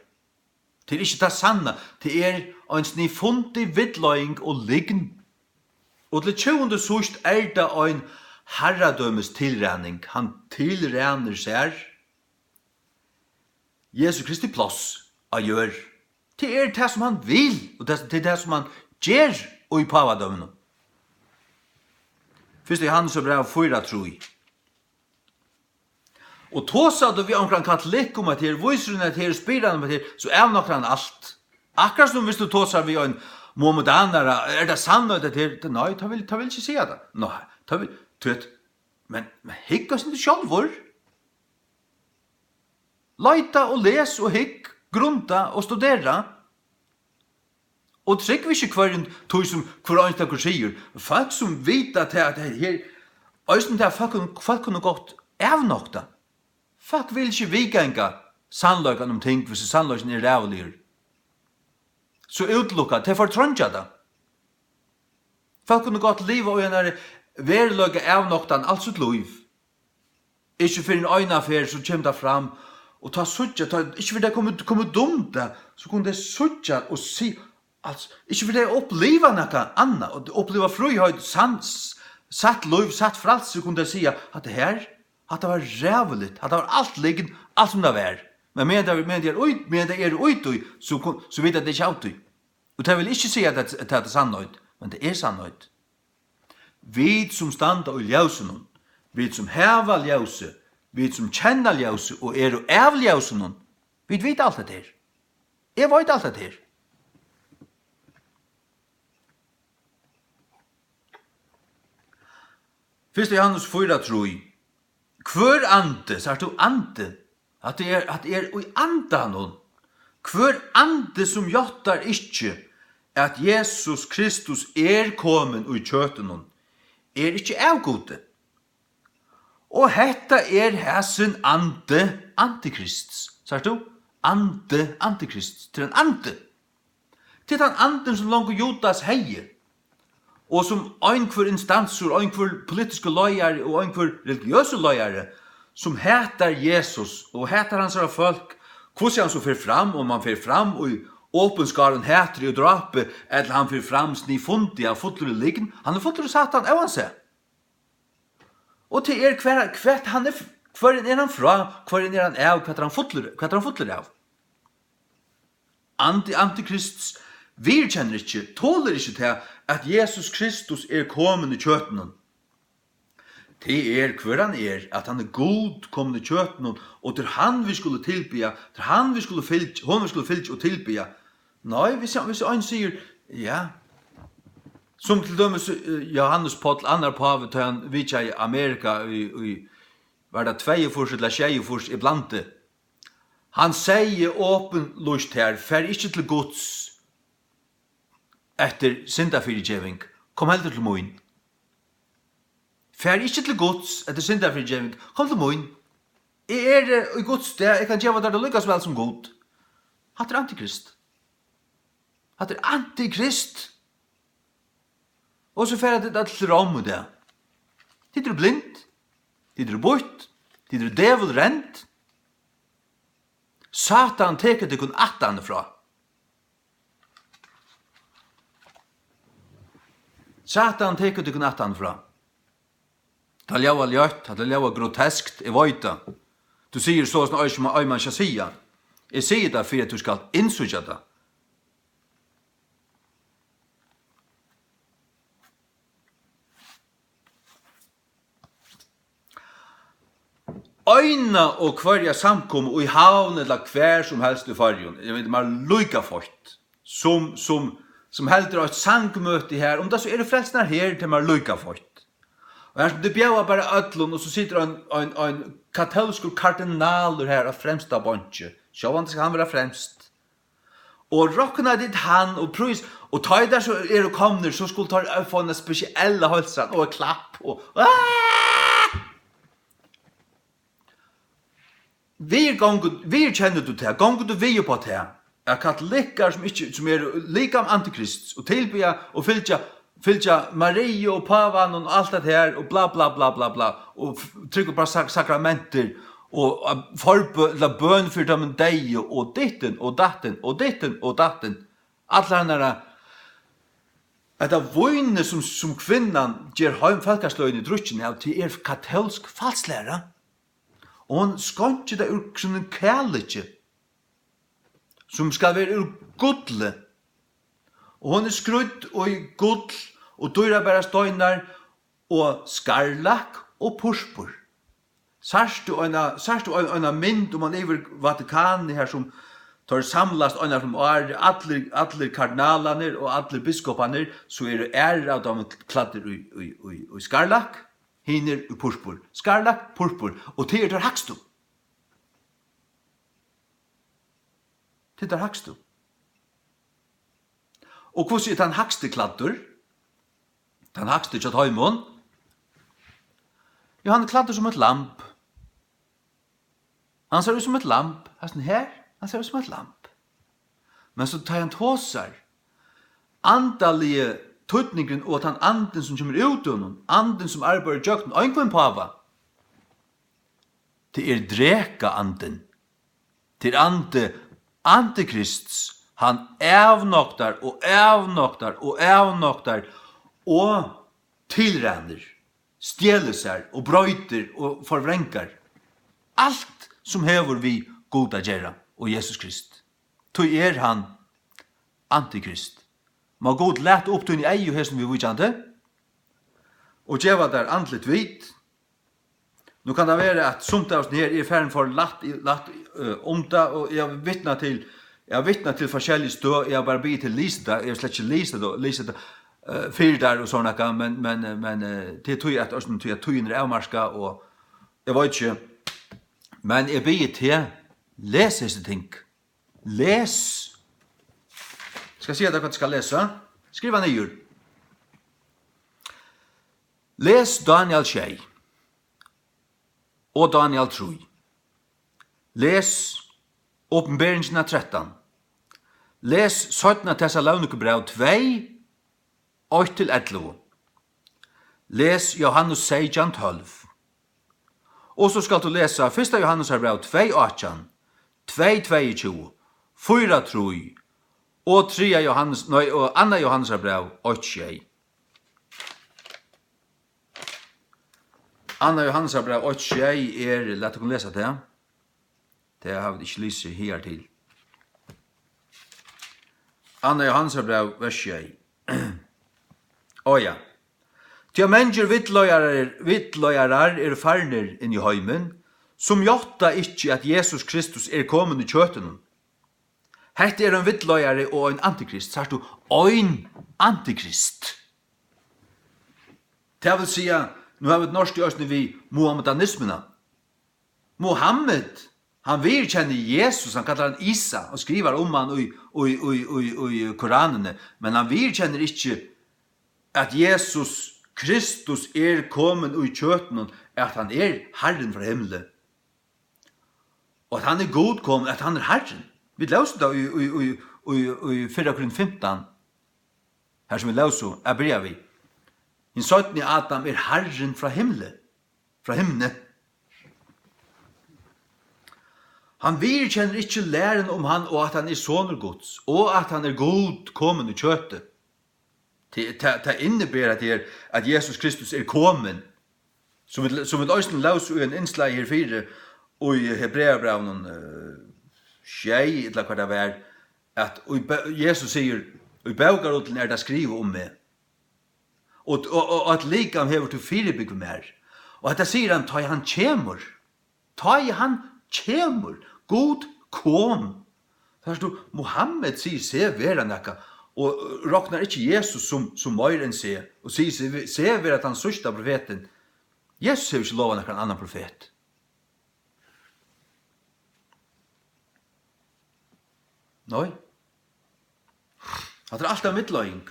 Tað er ikki tað sanna. Tað er ein sniðfundig villleiðing og lygn. Og til tjúgundu síðst er tað ein harradømistilræning. Hann tilrænir sær Jesu Kristi pláss á jørð. Tað er tað, sum hann vil, og tað, tað er tað, sum hann ger í pávadøminum. Fyrsta Jóhannesarbræv fýra trý. Og tosar tú við onkran katolikk um, at her vísir hann, at her spyr hann um, at her, so avnoktar hann alt. Akkurát sum viss tú tosar við ein muhammedanara, er tað sannheit, at her, nei, tað vil, tað vil ikki siga tað. Nei, tað vil, tú veit, men, men hygg eitt sindur sjálvur. Leita og les og hygg, grunda og studera. Og trúgv ikki hvørjum tí, sum hvør einstakur sigur. Fólk, sum vita tað, at her, eisini tað, fólk, fólk kunnu gott avnokta. Fólk vil ikki viðganga sannleikan um ting, hvis sannleikin er ræðuligur. So útilukka, tey fortreingja tað. Fólk kunnu gott liva í einari veruleika avnoktan alt sítt lív. Ikki fyrr enn eina ferð, so kemur tað fram, og tá síggja, tá, ikki fyrr tað komið, komið dum tað, so kunnu tey síggja og si, altso, ikki fyrr tey uppliva nakað annað, og uppliva fríheit, sans, satt lív, satt frælsi, kunnu tey siga, hatta her, hatta var ræðuligt, hatta var alt lygn, alt sum tað var. Men meðan tað, meðan tað er í, meðan tað er í tí, so kun-, so vita tey ikki av tí. Og tað vil ikki siga, at tað, at tað er sannheit, men tað er sannheit. Vit, sum standa í ljósinum, vit, sum hava ljósið, vit, sum kenna ljósið og eru av ljósinum, vit vita alt hetta her. Eg veit alt hetta her. Fyrsta Jóhannes fýra trý. Hvør andi, sært tú, andi, hatta er, hatta er í andanum. Hvør andi, sum játtar ikki, at Jesus Kristus er komin í kjøtinum, er ikki av Gudi. Og hetta er hasin andi antikrists. Sært tú? Andi antikrists. Tað er ein andi. Tað er tann andin, sum longu Judas hevði, og sum einhvør instansur, einhvør politiskur leiðari og einhvør religiøsur leiðari, sum hatar Jesus og hatar hansara fólk, hvussu hann so fer fram, um hann fer fram í opinskárum hatri og drápi, ella hann fer fram sniðfundiga, fullur í lygn, hann er fullur í Satan, óansæð. Og tað er, hvar, hvat hann er, hvørjum er hann frá, hvørjum er hann av, hvat er hann fullur, hvat er hann fullur av? Andi antikrists viðurkennir ikki, tolir ikki tað, at Jesus Kristus er komin í kjøtinum. Tað er, hvør hann er, at hann er Gud komin í kjøtinum, og tað er hann, vit skulu tilbiðja, tað er hann, vit skulu fylgja, honum vit skulu fylgja og tilbiðja. Nei, hvis, hvis ein sigur, ja, sum til dømis, eh, Jóhannes Páll, annar pávi, tá hann vitjaði Amerika í, í, var tað tveyogfýrs ella sjeyogfýrs, eg blandi. Hann segði opinlýst her, far ikki til Guds eftir syndafyrigeving, kom heldur til mín. Far ikki til Guds eftir syndafyrigeving, kom til mín. Eg eri, eh, í Guds stað, eg kann geva tær tað líka so væl sum Gud. Hatta er antikrist. Hatta er antikrist. Og so fara tit øll til Rom í dag. Tit eru blind, tit eru býtt, tit eru dævulrend. Satan tekur tykkum ættanir frá. Satan tekur tykkum ættanir frá. Tað ljóðar ljótt, tað ljóðar groteskt, eg veit tað. Tú sigur soleiðis, ein sum ein mann skal siga. Eg sigi tað fyri, at tú skalt innsíggja tað. Eina og hvørja samkomu í Havn ella hvar sum helst í Føroyum, eg veit, mær líka feitt, sum, sum, sum heldur eitt sangmøti her, um tað so eru frelsnar her, tað er mær líka feitt. Og her sum tey bjóða bara øllum, og so situr ein, ein, ein katólskur kardinalur her á fremsta bonki. Sjálvandi skal hann vera fremst. Og rokna tit hann og prís, og tá ið teir so eru komnir, so skulu teir fáa eina spesiella heilsan og eitt klapp og, ah! Viðgongur, viðurkennir tú tað? Gongur tú við upp á tað? At katolikkar, sum ikki, sum eru likam antikrists og tilbiðja og fylgja, fylgja Mariu og pávanum og alt det her og bla, bla, bla, bla, bla, og f-, trúgva bara sak-, sakramentir og, og forbø-, ella bøn fyri teimum deyðu og dittin og dattin og dittin og dattin. Allar hennara, hetta vínið, sum, sum kvinnan ger heim fólkasløgini drukkin av, tað er katólsk falsklæra. Og hon skeinkir tað úr sínum kæliki, sum skal vera úr gulli. Og hon er skrídd í gull og dýrabærar steinar og skarlakk og purpur. Sært tú eina, sært tú ein, eina mynd um hann yvir Vatikanið, har sum teir samlast eina ferð um árið, allir, allir kardinalarnir og allir biskoparnir, so eru aðrir av teimum klæddir í, í, í, í skarlakk, hinir í purpur. Skarlakk, purpur, og tað eru teir hægstu. Tað eru teir hægstu. Og hvussu er tann hægsti klæddur? Tann hægsti hjá teimum? Jú, hann er klæddur sum eitt lamb. Hann sær út sum eitt lamb. Hasin her, hann sær út sum eitt lamb. Men so tá hann tosar, andaligi týdningurin og tann andin, sum kemur út úr honum, andin, sum arbeiðir ígjøgnum, einhvønn páva, tað er drekaandin. Tað er andi antikrists. Hann avnoktar og avnoktar og avnoktar og tilrænir, stjelur sær og broytir og forvrangar alt, sum hevur við Gud at gera og Jesus Krist. Tí er hann antikrist. Má Gud lata upp tíni eygu hesum viðvíkjandi og geva tær andligt vit. Nú kann tað vera, at sumt av hesum her er farin for lætt, lætt, eh, um tað, og eg havi vitnað til, eg havi vitnað til forskellig støð, eg havi bara biðið til lista, eg havi slett ikki list tað, list tað, eh, fyri tær og sovorðið nakað, men, men, eh, men, eh, tað er tí, at, tí at tíðin er avmarkað, og eg veit ikki, men eg biði teg, les hesi ting. Les. Skal siga tær, hvat tú skal lesa. Skriva niður. Les Daniel sjey og Daniel trý. Les Opinberingina trettan. Les Seinna Tessalonikubræv tvey, eitt til ellivu. Les Jóhannes seytjan tólv. Og so skalt tú lesa fyrsta Jóhannesarbræv tvey átjan, tvey tveyogtjúgu, fýra trý og triðja Jóhannes, nei, og annað Jóhannesarbræv eitt sjey. Annað Jóhannesarbræv eitt sjey er, lat okkum lesa tað. Tað hava vit ikki lisið higartil. Annað Jóhannesarbræv, vers sjey. Á ja. Tí at mangir villleiðarar, villleiðarar eru farnir inn í heimin, sum játta ikki, at Jesus Kristus er komin í kjøtinum. Hetta er ein villleiðari og ein antikrist. Sært tú, ein antikrist. Tað vil siga, nú hava vit noyðst í eisini við muhammedanismuna. Muhammed, hann viðurkennir Jesus, hann kallar hann Isa og skrivar um hann í, í, í, í, í Koranini, men hann viðurkennir ikki, at Jesus Kristus er komin í kjøtinum, at hann er Harrin frá himli, og at hann er Gud komin, at hann er Harrin. Vit lósu tað í, í, í, í, í fyrra Korint fimtan, har sum vit lósu at byrja við. Hin seinni Adam er Harrin frá himli. Frá himni. Hann viðurkennir ikki læruna um hann og at hann er sonur Guds, og at hann er Gud komin í kjøti. Tað, tað, tað inniber, at, er, at Jesus Kristus er komin. Sum vit, sum vit eisini lósu í ein innslag herfyri, í Hebreabrævinum, eh, sjey, ella hvat tað var, at í bó-, Jesus sigur, í bókarulluni er tað skrivað um meg. Og, og, og, og eitt likam hevur tú fyribúgvið mær. Og hetta sigur hann, tá ið hann kemur. Tá ið hann kemur. Gud kom. Sært tú, Muhammed sigur seg vera nakað, og roknar ikki Jesus sum, sum meir enn seg, og sigur seg ve-, seg vera tann síðsta profetin. Jesus hevur ikki lovað nakran annan profet. Nei. Hatta er alt ein villleiðing.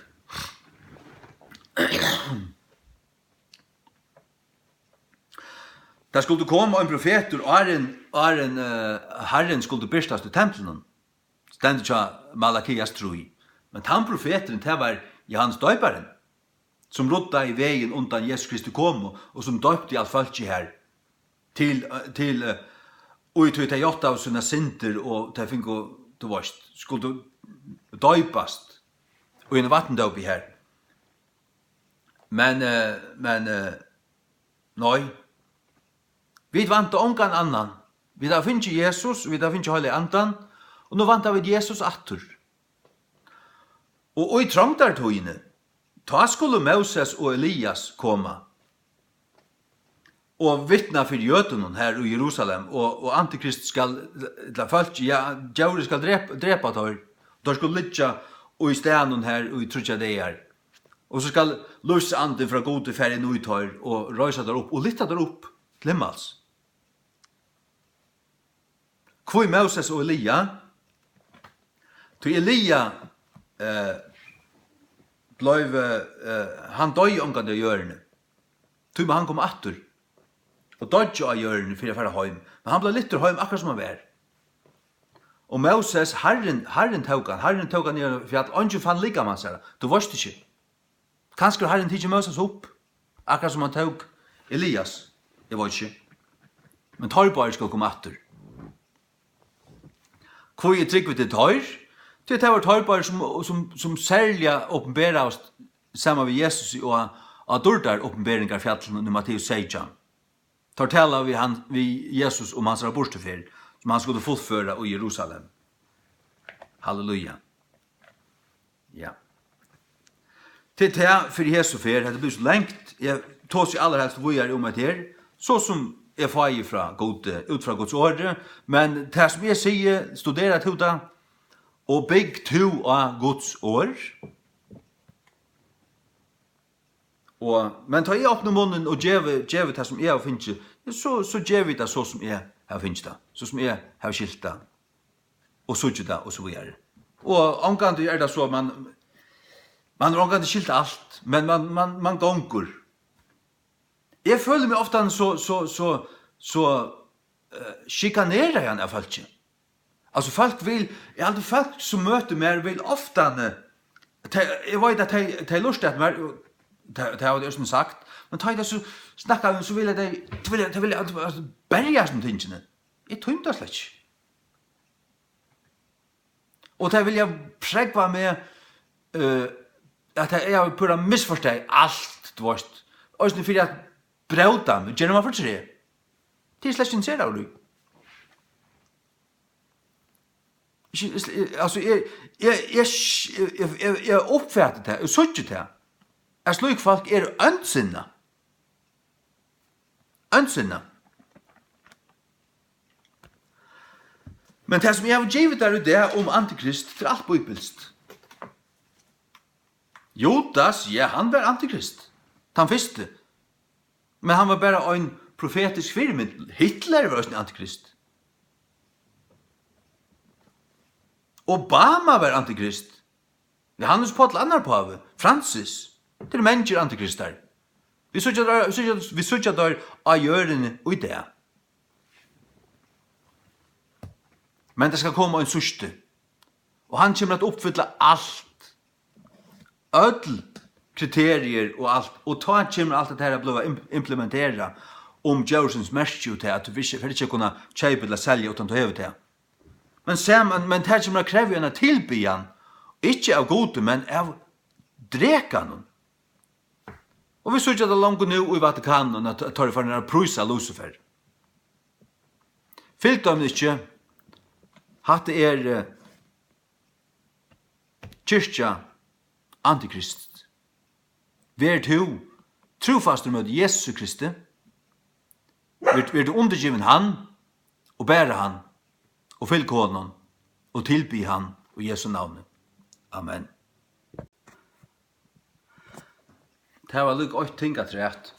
Tað skuldi koma ein profetur, áðrenn, áðrenn, eh, Harrin skuldi birtast í templinum, stendur hjá Malakias trý. Men tann profeturin, tað var Jóhannes Doyparin, sum ruddaði vegin undan Jesu Kristi komu, og sum doypti alt fólkið har til, eh, til, eh, og í tí tey játtaðu sínar syndir, og tey fingu, tú veist, skuldu doypast í einum vatndópi har. Men, eh, men, eh, nei. Vit vænta ongan annan. Vit hava fingið Jesus, vit hava fingið Heilaga Andan, og nú vænta vit Jesus aftur. Og í trongdartíðini, tá skulu Móses og Elias koma og vitna fyri jødunum her í Jerusalem, og, og Antikrist skal, ella fólk, ja, djórið skal drepa, drepa teir. Teir skulu liggja í staðnum her í tríggjar dagar. Og so skal lívsandin frá Gudi fara inn í teir og reisa teir upp og lyfta teir upp til himmals. Hví Móses og Elia? Tí Elia, eh, bleiv, eh, hann doyði ongantíð á jørðini. Tí má hann koma aftur og doyggja á jørðini fyri at fara heim. Men hann bleiv lyftur heim, akkurát sum hann var. Og Móses, Harrin, Harrin tók hann, Harrin tók hann niður á fjall, eingin fann likam hansara. Tú veitst ikki. Kanska hevur Harrin tikið Móses upp, akkurát sum hann tók Elias. Eg veit ikki. Men teir báðir skulu koma aftur. Hví eg trúgvi til teir? Tí tað vóru teir báðir, sum, sum, sum serliga opinberaðust saman við Jesus á, á dýrdarupinberingarfjallinum í Matteus seytjan. Teir tala við hann, við Jesus um hansara burturferð, sum hann skuldi fullføra í Jerusalem. Halleluja. Ja. Til tað fyri hesa ferð, hetta blívur so langt, eg tosi allarhelst víðari um hetta her, so sum eg fái frá Gudi, út frá Guds orði, men tað sum eg sigi, studera tú tað, og bygg tú á Guds orð. Og, men tá eg opni munnin og gevi, gevi tað, sum eg havi fingið, so, so gevi eg tað, so sum eg havi fingið tað, so sum eg havi skilt tað, og síggi tað, og so víðari. Og ongantíð er tað so, man, man hevur ongantíð skilt alt, men man, man, man gongur. Eg føli meg ofta so, so, so, so, eh, sjikaneraðan av fólki. Altso, fólk vil, eg haldi, fólk sum møta mær vil ofta, eh, tey, eg veit, at tey, tey lurta eftir mær, og tey, tey hava tað eisini sagt, men tá eg so snakki við, so vilja tey, tey vilja, tey vilja, altso, berjast um tingini. Eg tími tað slett ikki. Og tey vilja prógva meg, eh, at eg havi púra misforstaðið alt, tú veitst. Eisini fyri at bróta meg, gera meg fortreð. Tað er slett ikki interesseraður í. Ikki, altso, eg, eg, eg, eg, eg, eg, eg uppfati tað, eg síggi tað, at slík fólk eru óndsinnað. Óndsinnað. Men tað, sum eg havi givið tær í dag um antikrist, tað er alt bíbilskt. Judas, ja, hann var antikrist. Tann fyrsti. Men hann var bara ein profetisk fyrimynd. Hitler var eisini antikrist. Obama var antikrist. Johannes Páll, annar pávi, Francis, tað eru mangir antikristar. Vit síggja teir, vit síggja, vit síggja teir á jørðini í dag. Men tað skal koma ein síðsti, og hann kemur at uppfylla alt, øll kriteriir og alt, og tá kemur alt hetta her at blíva im-, implementerað um djórsins merki og tað, at tú ikki, fer ikki at kunna keypa ella selja uttan tú hevur tað. Men saman, men tað kemur at krevja eina tilbiðjan, ikki av Gudi, men av drekanum. Og vit síggja tað longu nú í Vatikaninum, at, at teir eru farnir at prísa Lucifer. Fylg teimum ikki. Hatta er, eh, kirkja antikrist. Ver tú trúfastur móti Jesusi Kristi, ver, ver tú undirgivin hann, og bara hann, og fylg honum, og tilbið hann í Jesu navni. Amen. Tað var líka eitt ting afturat.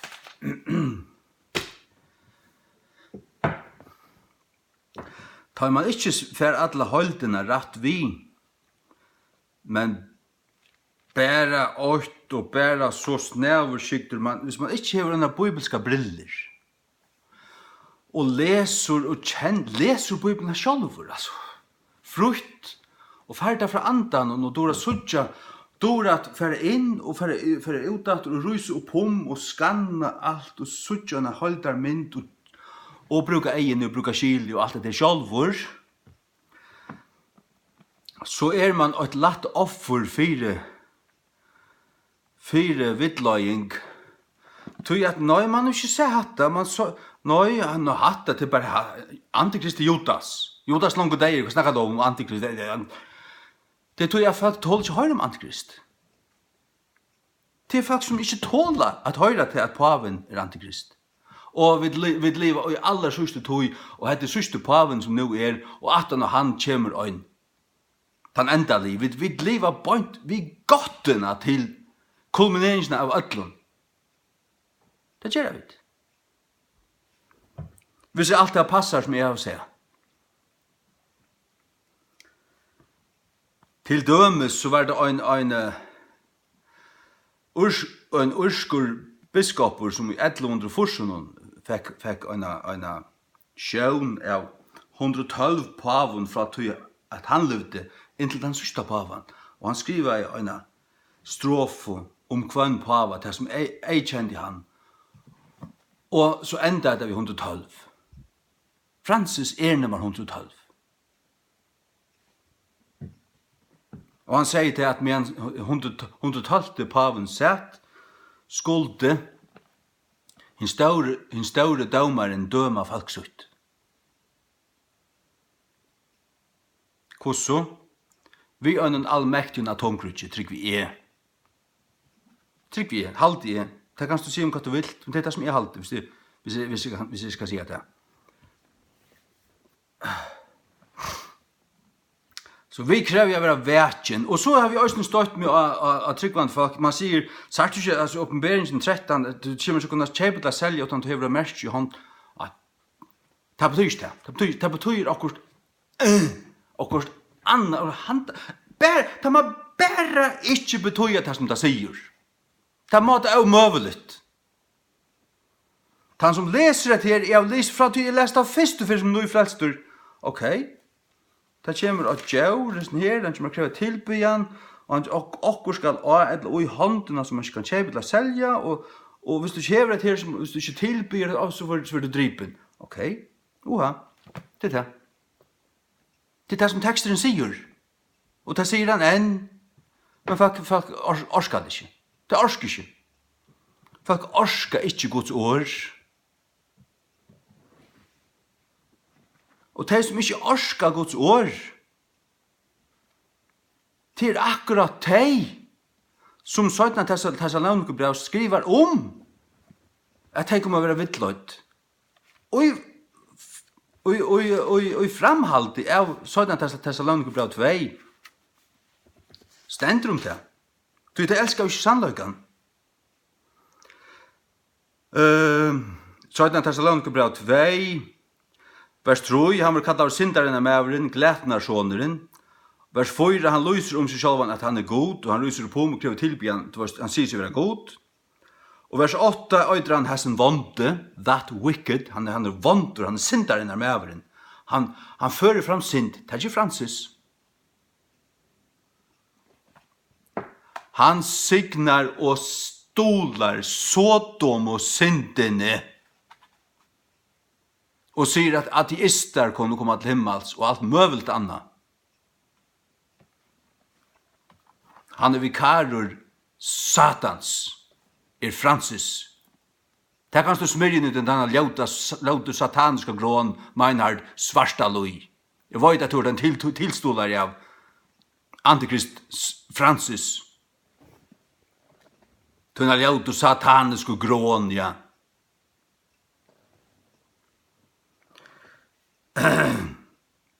Tá man ikki s-, fær alla heildina rætt við, men bara eitt og bara so snævurskygdur, man, hvis man ikki hevur eina bíbilska brillur, og lesur og kenn-, lesur Bíbliuna sjálvur, altso, frítt, og fær tað frá Andanum, og dugir at síggja, dugir at fara inn og fara, fara út aftur og rísa upp um og skanna alt og síggja eina heildarmynd og, og brúka eyguni og brúka skilið og alt hetta sjálvur, so er mann eitt lætt offur fyri, fyri villleiðing. Tí at, nei, mann hevur ikki sæð hatta, mann so, nei, hann hevur hatta, tað er bara ha-, antikrist er Judas. Judas longu deyður, hvat snakkar tú um antikrist? Tað er, hann, tað er tí at fólk tola ikki at hoyra um antikrist. Tað er fólk, sum ikki tola at hoyra til, at pávin er antikrist. Og vit li-, vit liva í allarsíðstu tíð, og hetta er síðsti pávin, sum nú er, og aftan á hann kemur ein, tann endaligi. Vit, vit liva beint við gáttina til kulmineringina av øllum. Tað gera vit. Hvis alt tað passar, sum eg havi sæð. Til dømis, so var tað ein, ein, eh, írs-, ein írskur biskopur, sum í ellivu hundrað og fýrsunum fekk, fekk eina, eina sjón av hundrað og tólv pávum frá tí, at hann livdi, inntil tann síðsta pávan. Og hann skrivaði eina strofu um hvønn páva, tað sum ey-, eyðkendi hann. Og so endaði tað við hundrað og tólv. Francis er nummar hundrað og tólv. Og hann segði tað, at meðan hundrað, hundrað og tólvti pávin sat, skuldi hin stóri, hin stóri dómarin døma fólk sítt. Hvussu? Við einum almektigum atomkríggi, trúgvi eg. Trúgvi eg, haldi eg. Tað kanst tú siga um hvat tú vilt, men tað er tað, sum eg haldi, hvis eg, hvis eg, hvis eg, hvis eg skal siga tað. So vit krevja at vera vakin, og so havi eg eisini støtt meg á, á, á trúgvandi fólk. Man sigur, sært tú ikki, altso, Opinberingin trettan, tú kemur so kunna keypa ella selja, uttan tú hevur eitt merki í hond. Nei, tað betýðir ikki tað. Tað betýðir, tað betýðir okkurt, eh, okkurt annað, og hann, bara, tað má bara ikki betýða tað, sum tað sigur. Tað má tað ómøguligt. Tann sum lesur hetta her, eg havi lisið frá tí eg las tað fyrstu ferð sum nýfrelstur. Ok. Tað kemur á djór, hesin her, hann kemur at krevja tilbiðjan, og hann, ok-, okkurt skal á ella í hondina, sum hann ikki kann keypa ella selja, og, og hvis tú ikki hevur hetta her, sum, hvis tú ikki tilbiður, so verður, so verður tú dripin. Ok. Uha. Tað er tað. Tað er tað, sum teksturin sigur. Og tað sigur hann enn. Men fólk, fólk or-, orka tað ikki. Tey orka ikki. Fólk orka ikki Guds orð. Og tey, sum ikki orka Guds orð, tað er akkurát tey, sum seinna Tessa-, Tessalonikabræv skrivar um, at tey koma at vera villleidd. Og í, í, í, í, í framhaldi av seinna Tessa-, Tessalonikabræv tvey stendur um tað. Tí tey elska jo ikki sannleikan. Ehm, seinna Tessalonikabræv tvey, vers trý, hann verður kallaður syndarinnar maðurin, glatanarsonurin. Vers fýra, hann lýsir um seg sjálvan, at hann er Gud, og hann rísur upp um og krevur tilbiðjan, tú veist, hann sigur seg vera Gud. Og vers átta eitur hann Hassin vondi, that wicked, hann er, hann er vondur, hann er syndarinnar maðurin. Hann, hann førir fram synd, tað ger Francis. Hann signar og stuðlar Sodomu syndini og sigur, at ateistar kunnu koma til himmals og alt møguligt annað. Hann er vikarur Satans, er Francis. Tað kanst tú smyrja inn í tann ljóta, ljótu sataniska gron, Meinhard Svartalíð. Eg veit, at tú ert ein til-, tilstuðlari av antikrist s-, Francis. Tína ljótu satanisku gron, ja.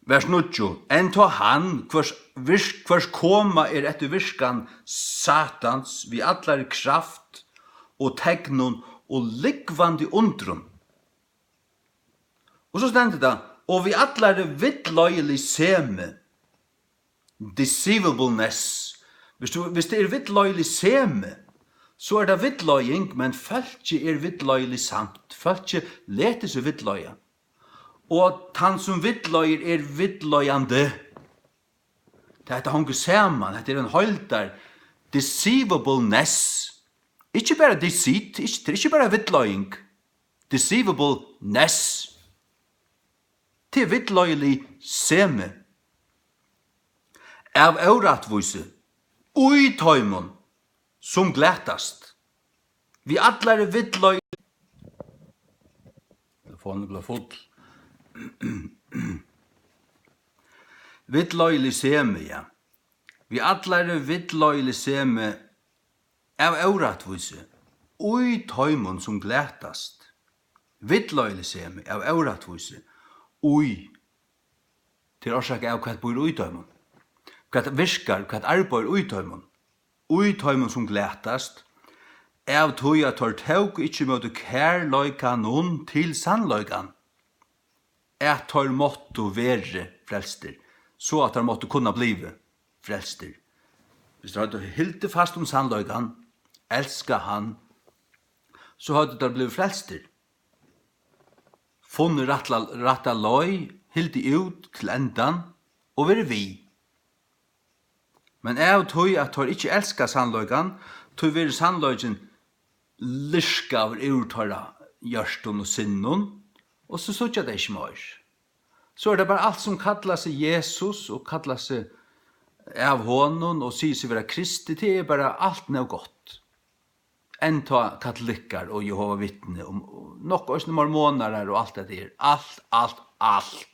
Vers níggju. Enn tá hann, hvørs virk-, hvørs koma er eftir virkan Satans við allari kraft og teknum og lúgvandi undrum. Og so stendur tað, og við allari villleiðilig semi, deceivableness. Hvis tú, hvis tað er villleiðilig semi, so er tað villleiðing, men fólkið er villleiðilig samt. Fólkið letur seg villleiða. Og tann sum villleiðir er villleiðandi. Tað hetta hongur saman, hetta er ein heildar deceivableness. Ikki bara deceit, ikki, tað er ikki bara villleiðing. Deceivableness. Tað er villleiðiligt semi. Av órættvísi, í teimum, sum glatast. Við allari villleiðing. Telefonin er blivin full. Villleiðiligt semi, ja. Við allari villleiðiligt semi av órættvísi, í teimum, sum glatast. Villleiðiligt semi av órættvísi, í. Tað er orsakað av, hvat býr í teimum. Hvat virkar, hvat arbeiðir í teimum. Í teimum, sum glatast, av tí at teir tóku ikki ímóti kærleikanum til sannleikan, at teir máttu verið frelstir, so at teir máttu kunna blivið frelstir. Hvis teir høvdu hildið fast um sannleikan, elskað hann, so høvdu teir blivið frelstir. Funnið rættla-, rætta leið, hildið út til endan og verið við. Men av tí, at teir ikki elska sannleikan, tí verður sannleikin lirkaður úr teirra hjørtum og sinnum, og so síggja tey ikki meir. So er tað bara alt, sum kallar seg Jesus og kallar seg av honum og sigur seg vera kristið, tað er bara alt nóg gott. Enntá katolikkar og Jehova Vitni og, og nokk eisini mormonarar og alt hetta her. Alt, alt, alt.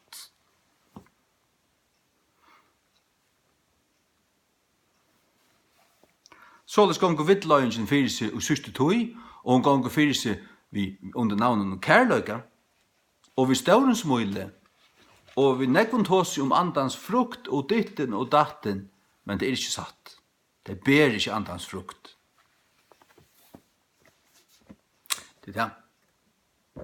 Soleiðis gongur villleiðingin fyri seg í síðstu tíð, og hon gongur fyri seg við, undir navninum kærleika, og við stórum smíli, og við nógvum tosi um andans frukt og dittin og dattin, men tað er ikki satt. Tey bera ikki andans frukt. Tað er tað.